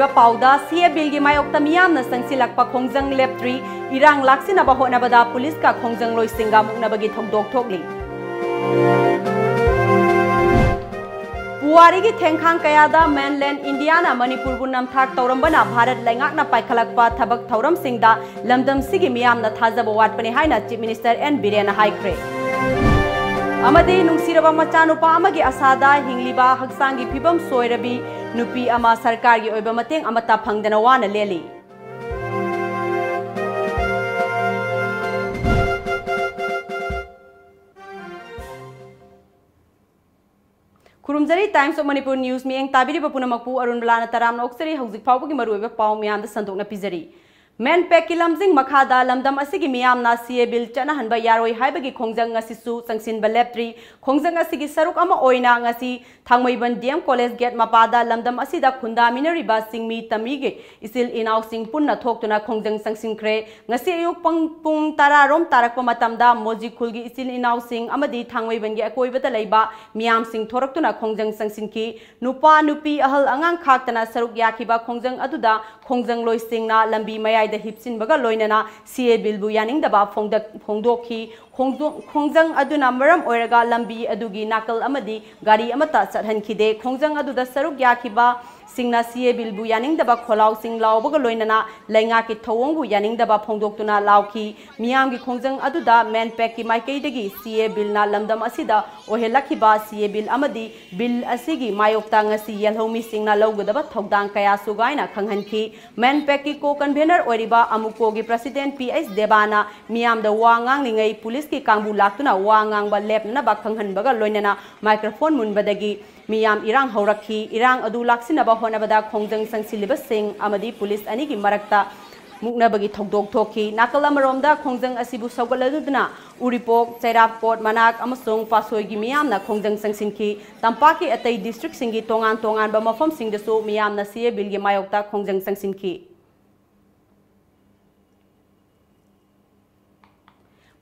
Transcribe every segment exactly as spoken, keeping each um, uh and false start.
ꯄꯥꯎꯗ, ꯁꯤ ꯑꯦ ꯕꯤꯜꯒꯤ ꯃꯥꯌꯣꯛꯇ ꯃꯤꯌꯥꯝꯅ ꯆꯪꯁꯤꯜꯂꯛꯄ ꯈꯣꯡꯖꯪ ꯂꯦꯞꯇ꯭ꯔꯤ, ꯏꯔꯥꯡ ꯂꯥꯛꯁꯤꯟꯅꯕ ꯍꯣꯠꯅꯕꯗ ꯄꯨꯂꯤꯁꯀ ꯈꯣꯡꯖꯪꯂꯣꯏꯁꯤꯡꯒ ꯃꯨꯛꯅꯕꯒꯤ ꯊꯧꯗꯣꯛ ꯊꯣꯛꯂꯤ꯫ ꯄꯨꯋꯥꯔꯤꯒꯤ ꯊꯦꯡꯈꯥꯡ ꯀꯌꯥꯗ ꯃꯦꯟꯂꯦꯟ ꯏꯟꯗꯤꯌꯥꯅ ꯃꯅꯤꯄꯨꯔꯕꯨ ꯅꯝꯊꯥꯛ ꯇꯧꯔꯝꯕꯅ ꯚꯥꯔꯠ ꯂꯩꯉꯥꯛꯅ ꯄꯥꯏꯈꯠꯂꯛꯄ ꯊꯕꯛ ꯊꯧꯔꯝꯁꯤꯡꯗ ꯂꯝꯗꯝꯁꯤꯒꯤ ꯃꯤꯌꯥꯝꯅ ꯊꯥꯖꯕ ꯋꯥꯠꯄꯅꯤ ꯍꯥꯏꯅ ꯆꯤꯐ ꯃꯤꯅꯤꯁꯇꯔ ꯑꯦꯟ ꯕꯤꯔꯦꯟꯅ ꯍꯥꯏꯈ꯭ꯔꯦ꯫ ꯑꯃꯗꯤ ꯅꯨꯡꯁꯤꯔꯕ ꯃꯆꯥꯅꯨꯄꯥ ꯑꯃꯒꯤ ꯑꯁꯥꯗ ꯍꯤꯡꯂꯤꯕ ꯍꯛꯆꯥꯡꯒꯤ ꯐꯤꯕꯝ ꯁꯣꯏꯔꯕꯤ ꯅꯨꯄꯤ ꯑꯃ ꯁꯔꯀꯥꯔꯒꯤ ꯑꯣꯏꯕ ꯃꯇꯦꯡ ꯑꯃꯠꯇ ꯐꯪꯗꯅ ꯋꯥꯅ ꯂꯦꯜꯂꯤ꯫ ꯈꯨꯔꯨꯝꯖꯔꯤ꯫ Times of Manipur News ꯃꯤꯠꯌꯦꯡ ꯇꯥꯕꯤꯔꯤꯕ ꯄꯨꯝꯅꯃꯛꯄꯨ ꯑꯔꯨꯟꯕꯂꯥꯅ ꯇꯔꯥꯝꯅ ꯑꯣꯛꯆꯔꯤ꯫ ꯍꯧꯖꯤꯛ ꯐꯥꯎꯕꯒꯤ ꯃꯔꯨꯑꯣꯏꯕ ꯄꯥꯎ ꯃꯌꯥꯝꯗ ꯁꯟꯗꯣꯛꯅ ꯄꯤꯖꯔꯤ꯫ ꯃꯦꯟꯄꯦꯛꯀꯤ ꯂꯝꯖꯤꯡ ꯃꯈꯥꯗ ꯂꯝꯗꯝ ꯑꯁꯤꯒꯤ ꯃꯤꯌꯥꯝꯅ ꯁꯤ ꯑꯦ ꯕꯤꯜ ꯆꯠꯅꯍꯟꯕ ꯌꯥꯔꯣꯏ ꯍꯥꯏꯕꯒꯤ ꯈꯣꯡꯖꯪ ꯉꯁꯤꯁꯨ ꯆꯪꯁꯤꯟꯕ ꯂꯦꯞꯇ꯭ꯔꯤ꯫ ꯈꯣꯡꯖꯪ ꯑꯁꯤꯒꯤ ꯁꯔꯨꯛ ꯑꯃ ꯑꯣꯏꯅ ꯉꯁꯤ ꯊꯥꯡꯃꯩꯕꯟ ꯗꯤ ꯑꯦꯝ ꯀꯣꯂꯦꯖ ꯒꯦꯠ ꯃꯄꯥꯗ ꯂꯝꯗꯝ ꯑꯁꯤꯗ ꯈꯨꯟꯗꯥꯃꯤꯟꯅꯔꯤꯕ ꯆꯤꯡꯃꯤ ꯇꯝꯃꯤꯒꯤ ꯏꯆꯤꯜ ꯏꯅꯥꯎꯁꯤꯡ ꯄꯨꯟꯅ ꯊꯣꯛꯇꯨꯅ ꯈꯣꯡꯖꯪ ꯆꯪꯁꯤꯟꯈ꯭ꯔꯦ꯫ ꯉꯁꯤ ꯑꯌꯨꯛ ꯄꯨꯡ, ꯄꯨꯡ ꯇꯔꯥ ꯔꯣꯝ ꯇꯥꯔꯛꯄ ꯃꯇꯝꯗ ꯃꯣꯖꯤ ꯈꯨꯜꯒꯤ ꯏꯆꯤꯜ ꯏꯅꯥꯎꯁꯤꯡ ꯑꯃꯗꯤ ꯊꯥꯡꯃꯩꯕꯟꯒꯤ ꯑꯀꯣꯏꯕꯗ ꯂꯩꯕ ꯃꯤꯌꯥꯝꯁꯤꯡ ꯊꯣꯔꯛꯇꯨꯅ ꯈꯣꯡꯖꯪ ꯆꯪꯁꯤꯟꯈꯤ꯫ ꯅꯨꯄꯥ, ꯅꯨꯄꯤ, ꯑꯍꯜ, ꯑꯉꯥꯡ ꯈꯥꯛꯇꯅ ꯁꯔꯨꯛ ꯌꯥꯈꯤꯕ ꯈꯣꯡꯖꯪ ꯑꯗꯨꯗ ꯈꯣꯡꯖꯪꯂꯣꯏꯁꯤꯡꯅ ꯂꯝꯕꯤ ꯃꯌꯥꯏꯗ ꯍꯤꯞꯆꯤꯟꯕꯒ ꯂꯣꯏꯅꯅ ꯁꯤ ꯑꯦ ꯕꯤꯜꯕꯨ ꯌꯥꯅꯤꯡꯗꯕ ꯐꯣꯡꯗꯛ-, ꯐꯣꯡꯗꯣꯛꯈꯤ꯫ ꯈꯣꯡꯖꯣ-, ꯈꯣꯡꯖꯪ ꯑꯗꯨꯅ ꯃꯔꯝ ꯑꯣꯏꯔꯒ ꯂꯝꯕꯤ ꯑꯗꯨꯒꯤ ꯅꯥꯀꯜ ꯑꯃꯗꯤ ꯒꯥꯔꯤ ꯑꯃꯠꯇ ꯆꯠꯍꯟꯈꯤꯗꯦ꯫ ꯈꯣꯡꯖꯪ ꯑꯗꯨꯗ ꯁꯔꯨꯛ ꯌꯥꯈꯤꯕꯁꯤꯡꯅ ꯁꯤ ꯑꯦ ꯕꯤꯜꯕꯨ ꯌꯥꯅꯤꯡꯗꯕ ꯈꯣꯜꯂꯥꯎꯁꯤꯡ ꯂꯥꯎꯕꯒ ꯂꯣꯏꯅꯅ ꯂꯩꯉꯥꯛꯀꯤ ꯊꯧꯑꯣꯡꯕꯨ ꯌꯥꯅꯤꯡꯗꯕ ꯐꯣꯡꯗꯣꯛꯇꯨꯅ ꯂꯥꯎꯈꯤ꯫ ꯃꯤꯌꯥꯝꯒꯤ ꯈꯣꯡꯖꯪ ꯑꯗꯨꯗ ꯃꯦꯟꯄꯦꯛꯀꯤ ꯃꯥꯏꯀꯩꯗꯒꯤ ꯁꯤ ꯑꯦ ꯕꯤꯜꯅ ꯂꯝꯗꯝ ꯑꯁꯤꯗ ꯑꯣꯏꯍꯜꯂꯛꯈꯤꯕ ꯁꯤ ꯑꯦ ꯕꯤꯜ ꯑꯃꯗꯤ ꯕꯤꯜ ꯑꯁꯤꯒꯤ ꯃꯥꯌꯣꯛꯇ ꯉꯁꯤ ꯌꯦꯜꯍꯧꯃꯤꯁꯤꯡꯅ ꯂꯧꯒꯗꯕ ꯊꯧꯗꯥꯡ ꯀꯌꯥꯁꯨ ꯒꯥꯏꯅ ꯈꯪꯍꯟꯈꯤ꯫ ꯃꯦꯟꯄꯦꯛꯀꯤ ꯀꯣ ꯀꯟꯚꯦꯅꯔ ꯑꯣꯏꯔꯤꯕ ꯑꯃꯨꯀꯣꯒꯤ ꯄ꯭ꯔꯁꯤꯗꯦꯟꯠ ꯄꯤ ꯑꯩꯆ ꯗꯦꯕꯥꯅ ꯃꯤꯌꯥꯝꯗ ꯋꯥ ꯉꯥꯡꯂꯤꯉꯩ ꯄꯨꯂꯤꯁꯀꯤ ꯀꯥꯡꯕꯨ ꯂꯥꯛꯇꯨꯅ ꯋꯥ ꯉꯥꯡꯕ ꯂꯦꯞꯅꯅꯕ ꯈꯪꯍꯟꯕꯒ ꯂꯣꯏꯅꯅ ꯃꯥꯏꯀ꯭ꯔꯣꯐꯣꯟ ꯃꯨꯟꯕꯗꯒꯤ ꯃꯤꯌꯥꯝ ꯏꯔꯥꯡ ꯍꯧꯔꯛꯈꯤ꯫ ꯏꯔꯥꯡ ꯑꯗꯨ ꯂꯥꯛꯁꯤꯟꯅꯕ ꯍꯣꯠꯅꯕꯗ ꯈꯣꯡꯖꯪ ꯆꯪꯁꯤꯜꯂꯤꯕꯁꯤꯡ ꯑꯃꯗꯤ ꯄꯨꯂꯤꯁ ꯑꯅꯤꯒꯤ ꯃꯔꯛꯇ ꯃꯨꯛꯅꯕꯒꯤ ꯊꯧꯗꯣꯛ ꯊꯣꯛꯈꯤ꯫ ꯅꯥꯀꯜ ꯑꯃꯔꯣꯝꯗ ꯈꯣꯡꯖꯪ ꯑꯁꯤꯕꯨ ꯁꯧꯒꯠꯂꯗꯨꯅ ꯎꯔꯤꯄꯣꯛ, ꯆꯩꯔꯥꯞꯀꯣꯠ, ꯃꯅꯥꯛ ꯑꯃꯁꯨꯡ ꯄꯥꯠꯁꯣꯏꯒꯤ ꯃꯤꯌꯥꯝꯅ ꯈꯣꯡꯖꯪ ꯆꯪꯁꯤꯟꯈꯤ꯫ ꯇꯝꯄꯥꯛꯀꯤ ꯑꯇꯩ ꯗꯤꯁꯇ꯭ꯔꯤꯛꯁꯤꯡꯒꯤ ꯇꯣꯉꯥꯟ ꯇꯣꯉꯥꯟꯕ ꯃꯐꯝꯁꯤꯡꯗꯁꯨ ꯃꯤꯌꯥꯝꯅ ꯁꯤ ꯑꯦ ꯕꯤꯜꯒꯤ ꯃꯥꯌꯣꯛꯇ ꯈꯣꯡꯖꯪ ꯆꯪꯁꯤꯟꯈꯤ꯫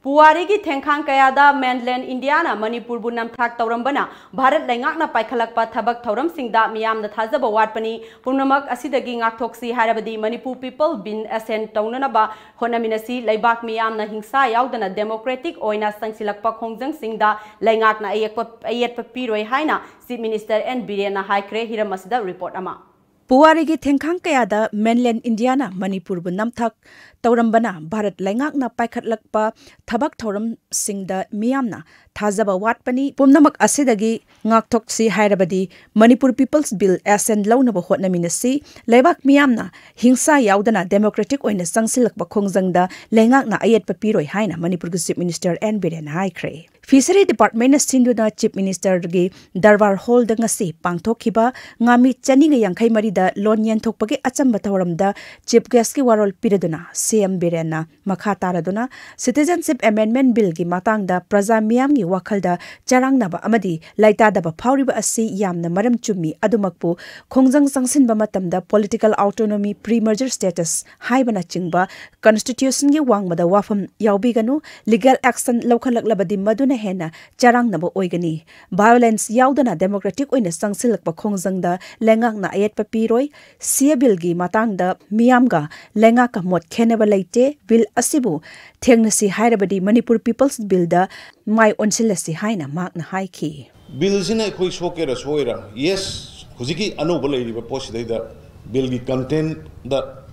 ꯄꯨꯋꯥꯔꯤꯒꯤ ꯊꯦꯡꯈꯥꯡ ꯀꯌꯥꯗ mainland India ꯅ ꯃꯅꯤꯄꯨꯔꯕꯨ ꯅꯝꯊꯥꯛ ꯇꯧꯔꯝꯕꯅ ꯚꯥꯔꯠ ꯂꯩꯉꯥꯛꯅ ꯄꯥꯏꯈꯠꯂꯛꯄ ꯊꯕꯛ ꯊꯧꯔꯝꯁꯤꯡꯗ ꯃꯤꯌꯥꯝꯅ ꯊꯥꯖꯕ ꯋꯥꯠꯄꯅꯤ꯫ ꯄꯨꯝꯅꯃꯛ ꯑꯁꯤꯗꯒꯤ ꯉꯥꯛꯊꯣꯛꯁꯤ ꯍꯥꯏꯔꯕꯗꯤ Manipur People Bill assent ꯇꯧꯅꯅꯕ ꯍꯣꯠꯅꯃꯤꯟꯅꯁꯤ꯫ ꯂꯩꯕꯥꯛ ꯃꯤꯌꯥꯝꯅ ꯍꯤꯡꯁꯥ ꯌꯥꯎꯗꯅ democratic ꯑꯣꯏꯅ ꯆꯪꯁꯤꯜꯂꯛꯄ ꯈꯣꯡꯖꯪꯁꯤꯡꯗ ꯂꯩꯉꯥꯛꯅ ꯑꯌꯦꯛꯄ, ꯑꯌꯦꯠꯄ ꯄꯤꯔꯣꯏ ꯍꯥꯏꯅ Chief Minister N ꯕꯤꯔꯦꯟꯅ ꯍꯥꯏꯈ꯭ꯔꯦ꯫ ꯍꯤꯔꯝ ꯑꯁꯤꯗ report ꯑꯃ꯫ ꯄꯨꯋꯥꯔꯤꯒꯤ ꯊꯦꯡꯈꯥꯡ ꯀꯌꯥꯗ mainland India ꯅ ꯃꯅꯤꯄꯨꯔꯕꯨ ꯅꯝꯊꯥꯛ ꯇꯧꯔꯝꯕꯅ ꯚꯥꯔꯠ ꯂꯩꯉꯥꯛꯅ ꯄꯥꯏꯈꯠꯂꯛꯄ ꯊꯕꯛ ꯊꯧꯔꯝꯁꯤꯡꯗ ꯃꯤꯌꯥꯝꯅ ꯊꯥꯖꯕ ꯋꯥꯠꯄꯅꯤ꯫ ꯄꯨꯝꯅꯃꯛ ꯑꯁꯤꯗꯒꯤ ꯉꯥꯛꯊꯣꯛꯁꯤ ꯍꯥꯏꯔꯕꯗꯤ Manipur People's Bill assent ꯂꯧꯅꯕ ꯍꯣꯠꯅꯃꯤꯟꯅꯁꯤ꯫ ꯂꯩꯕꯥꯛ ꯃꯤꯌꯥꯝꯅ ꯍꯤꯡꯁꯥ ꯌꯥꯎꯗꯅ democratic ꯑꯣꯏꯅ ꯆꯪꯁꯤꯜꯂꯛꯄ ꯈꯣꯡꯖꯪꯗ ꯂꯩꯉꯥꯛꯅ ꯑꯌꯦꯠꯄ ꯄꯤꯔꯣꯏ ꯍꯥꯏꯅ ꯃꯅꯤꯄꯨꯔꯒꯤ Chief Minister N ꯕꯤꯔꯦꯟꯅ ꯍꯥꯏꯈ꯭ꯔꯦ꯫ Fishery Department ꯅ ꯁꯤꯟꯗꯨꯅ Chief Minister ꯒꯤ Darbar Hall ꯗ ꯉꯁꯤ ꯄꯥꯡꯊꯣꯛꯈꯤꯕ ꯉꯥꯃꯤ ꯆꯅꯤꯒ ꯌꯥꯡꯈꯩ ꯃꯔꯤꯗ ꯂꯣꯟ ꯌꯦꯟꯊꯣꯛꯄꯒꯤ ꯑꯆꯝꯕ ꯊꯧꯔꯝꯗ Chief Guest ꯀꯤ ꯋꯥꯔꯣꯜ ꯄꯤꯔꯗꯨꯅ C M ꯕꯤꯔꯦꯟꯅ ꯃꯈꯥ ꯇꯥꯔꯗꯨꯅ Citizenship Amendment Bill ꯒꯤ ꯃꯇꯥꯡꯗ ꯄ꯭ꯔꯖꯥ ꯃꯤꯌꯥꯝꯒꯤ ꯋꯥꯈꯜꯗ ꯆꯔꯥꯡꯅꯕ ꯑꯃꯗꯤ ꯂꯩꯇꯥꯗꯕ ꯐꯥꯎꯔꯤꯕ ꯑꯁꯤ ꯌꯥꯝꯅ ꯃꯔꯝ ꯆꯨꯝꯃꯤ꯫ ꯑꯗꯨꯃꯛꯄꯨ ꯈꯣꯡꯖꯪ ꯆꯪꯁꯤꯟꯕ ꯃꯇꯝꯗ political autonomy, pre-merger status ꯍꯥꯏꯕꯅꯆꯤꯡꯕ constitution ꯒꯤ ꯋꯥꯡꯃꯗ ꯋꯥꯐꯝ ꯌꯥꯎꯕꯤꯒꯅꯨ꯫ Legal action ꯂꯧꯈꯠꯂꯛꯂꯕꯗꯤ ꯃꯗꯨꯅ ꯍꯦꯟꯅ ꯆꯔꯥꯡꯅꯕ ꯑꯣꯏꯒꯅꯤ꯫ Violence ꯌꯥꯎꯗꯅ democratic ꯑꯣꯏꯅ ꯆꯪꯁꯤꯜꯂꯛꯄ ꯈꯣꯡꯖꯪꯗ ꯂꯩꯉꯥꯛꯅ ꯑꯌꯦꯠꯄ ꯄꯤꯔꯣꯏ꯫ C A Bill ꯒꯤ ꯃꯇꯥꯡꯗ ꯃꯤꯌꯥꯝꯒ ꯂꯩꯉꯥꯛꯀ ꯃꯣꯠ ꯈꯦꯠꯅꯕ ꯂꯩꯇꯦ꯫ Bill ꯑꯁꯤꯕꯨ ꯊꯦꯡꯅꯁꯤ ꯍꯥꯏꯔꯕꯗꯤ Manipur People's Bill ꯗ ꯃꯥꯏ ꯑꯣꯟꯁꯤꯜꯂꯁꯤ ꯍꯥꯏꯅ ꯃꯍꯥꯛꯅ ꯍꯥꯏꯈꯤ꯫ Bill ꯁꯤꯅ ꯑꯩꯈꯣꯏ ꯁꯣꯛꯀꯦꯔꯥ ꯁꯣꯏꯔꯥ, yes, ꯍꯧꯖꯤꯛꯀꯤ ꯑꯅꯧꯕ ꯂꯩꯔꯤꯕ ꯄꯣꯠꯁꯤꯗꯩꯗ Bill ꯒꯤ content ꯗ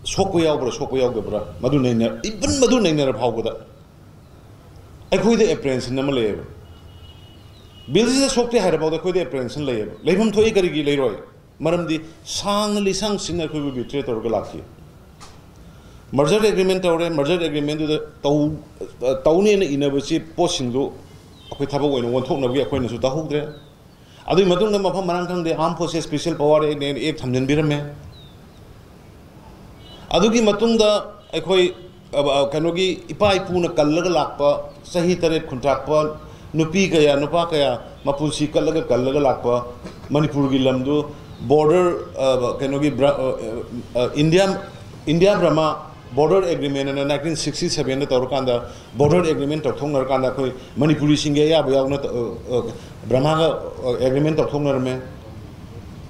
ꯁꯣꯛꯄ ꯌꯥꯎꯕ꯭ꯔꯥ ꯁꯣꯛꯄ ꯌꯥꯎꯗꯕ꯭ꯔꯥ, ꯃꯗꯨ ꯅꯩꯅ, even ꯃꯗꯨ ꯅꯩꯅꯔ ꯐꯥꯎꯕꯗ ꯑꯩꯈꯣꯏꯗ apprehension ꯑꯃ ꯂꯩꯌꯦꯕ꯫ Bill ꯁꯤꯗ ꯁꯣꯛꯇꯦ ꯍꯥꯏꯔ ꯐꯥꯎꯗ ꯑꯩꯈꯣꯏꯗ apprehension ꯂꯩꯌꯦꯕ꯫ ꯂꯩꯐꯝ ꯊꯣꯛꯏ꯫ ꯀꯔꯤꯒꯤ ꯂꯩꯔꯣꯏ? ꯃꯔꯝꯗꯤ ꯁꯥꯡꯅ ꯂꯤꯁꯥꯡ ꯁꯤꯟꯅ ꯑꯩꯈꯣꯏꯕꯨ betray ꯇꯧꯔꯒ ꯂꯥꯛꯈꯤ꯫ Merger agreement ꯇꯧꯔꯦ, merger agreement ꯗꯨꯗ ꯇꯧ-, ꯇꯧꯅꯦꯅ ꯏꯅꯕꯁꯤ ꯄꯣꯠꯁꯤꯡꯗꯨ ꯑꯩꯈꯣꯏ ꯊꯕꯛ ꯑꯣꯏꯅ ꯑꯣꯟꯊꯣꯛꯅꯕꯒꯤ ꯑꯩꯈꯣꯏꯅꯁꯨ ꯇꯧꯍꯧꯗ꯭ꯔꯦ꯫ ꯑꯗꯨꯒꯤ ꯃꯇꯨꯡꯗ ꯃꯐꯝ ꯃꯔꯥꯡ ꯈꯪꯗꯦ Armed Forces Special Power Act ꯅꯦꯅ act ꯊꯝꯖꯤꯟꯕꯤꯔꯝꯃꯦ꯫ ꯑꯗꯨꯒꯤ ꯃꯇꯨꯡꯗ ꯑꯩꯈꯣꯏ, ꯑ, ꯑ, ꯀꯩꯅꯣꯒꯤ ꯏꯄꯥ ꯏꯄꯨꯅ ꯀꯜꯂꯒ ꯂꯥꯛꯄ, ꯆꯍꯤ ꯇꯔꯦꯠ ꯈꯨꯟꯇꯥꯛꯄ ꯅꯨꯄꯤ ꯀꯌꯥ, ꯅꯨꯄꯥ ꯀꯌꯥ ꯃꯄꯨꯟꯁꯤ ꯀꯠꯂꯒ, ꯀꯜꯂꯒ ꯂꯥꯛꯄ ꯃꯅꯤꯄꯨꯔꯒꯤ ꯂꯝꯗꯨ border, ꯑ, ꯀꯩꯅꯣꯒꯤ ꯕ꯭ꯔ-, ꯑ, ꯑ, ꯑ, ꯏꯟꯗꯤꯌꯥ, ꯏꯟꯗꯤꯌꯥ ꯕ꯭ꯔꯃꯥ Border Agreement ꯑꯅ nineteen sixty sevenꯗ ꯇꯧꯔꯀꯥꯟꯗ, Border Agreement ꯇꯧꯊꯣꯛꯅꯔꯀꯥꯟꯗ ꯑꯩꯈꯣꯏ ꯃꯅꯤꯄꯨꯔꯤꯁꯤꯡꯒꯤ ꯑꯌꯥꯕ ꯌꯥꯎꯅ ꯇ-, ꯑ, ꯑ, ꯕ꯭ꯔꯍꯃꯒ, ꯑ, Agreement ꯇꯧꯊꯣꯛꯅꯔꯝꯃꯦ꯫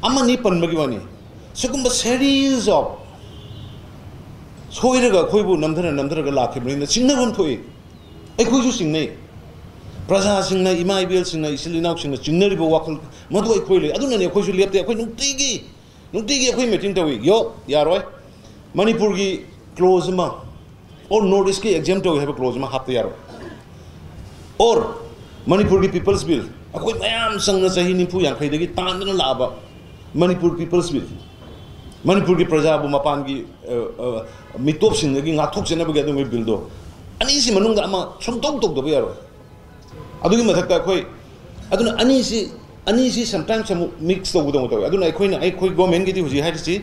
ꯑꯃꯅꯤ ꯄꯟꯕꯒꯤ ꯋꯥꯅꯤ꯫ ꯁꯤꯒꯨꯝꯕ series of ꯁꯣꯏꯔꯒ ꯑꯩꯈꯣꯏꯕꯨ ꯅꯝꯊꯅ ꯅꯝꯊꯔꯒ ꯂꯥꯛꯈꯤꯕꯅꯤꯅ ꯆꯤꯡꯅꯐꯝ ꯊꯣꯛꯏ꯫ ꯑꯩꯈꯣꯏꯁꯨ ꯆꯤꯡꯅꯩ꯫ ꯄ꯭ꯔꯖꯥꯁꯤꯡꯅ, ꯏꯃꯥ ꯏꯕꯦꯜꯁꯤꯡꯅ, ꯏꯆꯤꯜ ꯏꯅꯥꯎꯁꯤꯡꯅ ꯆꯤꯡꯅꯔꯤꯕ ꯋꯥꯈꯜ ꯃꯗꯨ ꯑꯩꯈꯣꯏ ꯂꯩ꯫ ꯑꯗꯨꯅꯅꯤ ꯑꯩꯈꯣꯏꯁꯨ ꯂꯦꯞꯇꯦ꯫ ꯑꯩꯈꯣꯏ ꯅꯨꯡꯇꯤꯒꯤ, ꯅꯨꯡꯇꯤꯒꯤ ꯑꯩꯈꯣꯏ meeting ꯇꯧꯏ꯫ ꯌꯣ, ꯌꯥꯔꯣꯏ꯫ ꯃꯅꯤꯄꯨꯔꯒꯤ clause ꯑꯃ, or North Eastꯀꯤ exempt ꯇꯧꯏ ꯍꯥꯏꯕ clause ꯑꯃ ꯍꯥꯞꯇ ꯌꯥꯔꯣꯏ꯫ Or ꯃꯅꯤꯄꯨꯔꯒꯤ People's Bill, ꯑꯩꯈꯣꯏ ꯃꯌꯥꯝ ꯆꯪꯅ ꯆꯍꯤ ꯅꯤꯐꯨ ꯌꯥꯡꯈꯩꯗꯒꯤ ꯇꯥꯟꯗꯨꯅ ꯂꯥꯛꯑꯕ ꯃꯅꯤꯄꯨꯔ People's Bill, ꯃꯅꯤꯄꯨꯔꯒꯤ ꯄ꯭ꯔꯖꯥꯕꯨ ꯃꯄꯥꯟꯒꯤ, ꯑ, ꯑ, ꯃꯤꯇꯣꯞꯁꯤꯡꯗꯒꯤ ꯉꯥꯛꯊꯣꯛꯆꯅꯕꯒꯤ ꯑꯗꯨꯒꯨꯝꯕ billꯗꯣ, ꯑꯅꯤꯁꯤ ꯃꯅꯨꯡꯗ ꯑꯃ ꯁꯨꯡꯇꯧ ꯇꯧꯗꯕ ꯌꯥꯔꯣꯏ꯫ ꯑꯗꯨꯒꯤ ꯃꯊꯛꯇ ꯑꯩꯈꯣꯏ, ꯑꯗꯨꯅ ꯑꯅꯤꯁꯤ, ꯑꯅꯤꯁꯤ sometimes ꯑꯃꯨꯛ mix ꯇꯧꯕꯗꯧꯅ ꯇꯧꯋꯦ꯫ ꯑꯗꯨꯅ ꯑꯩꯈꯣꯏꯅ, ꯑꯩꯈꯣꯏ governmentꯀꯤꯗꯤ ꯍꯧꯖꯤꯛ ꯍꯥꯏꯔꯤꯁꯤ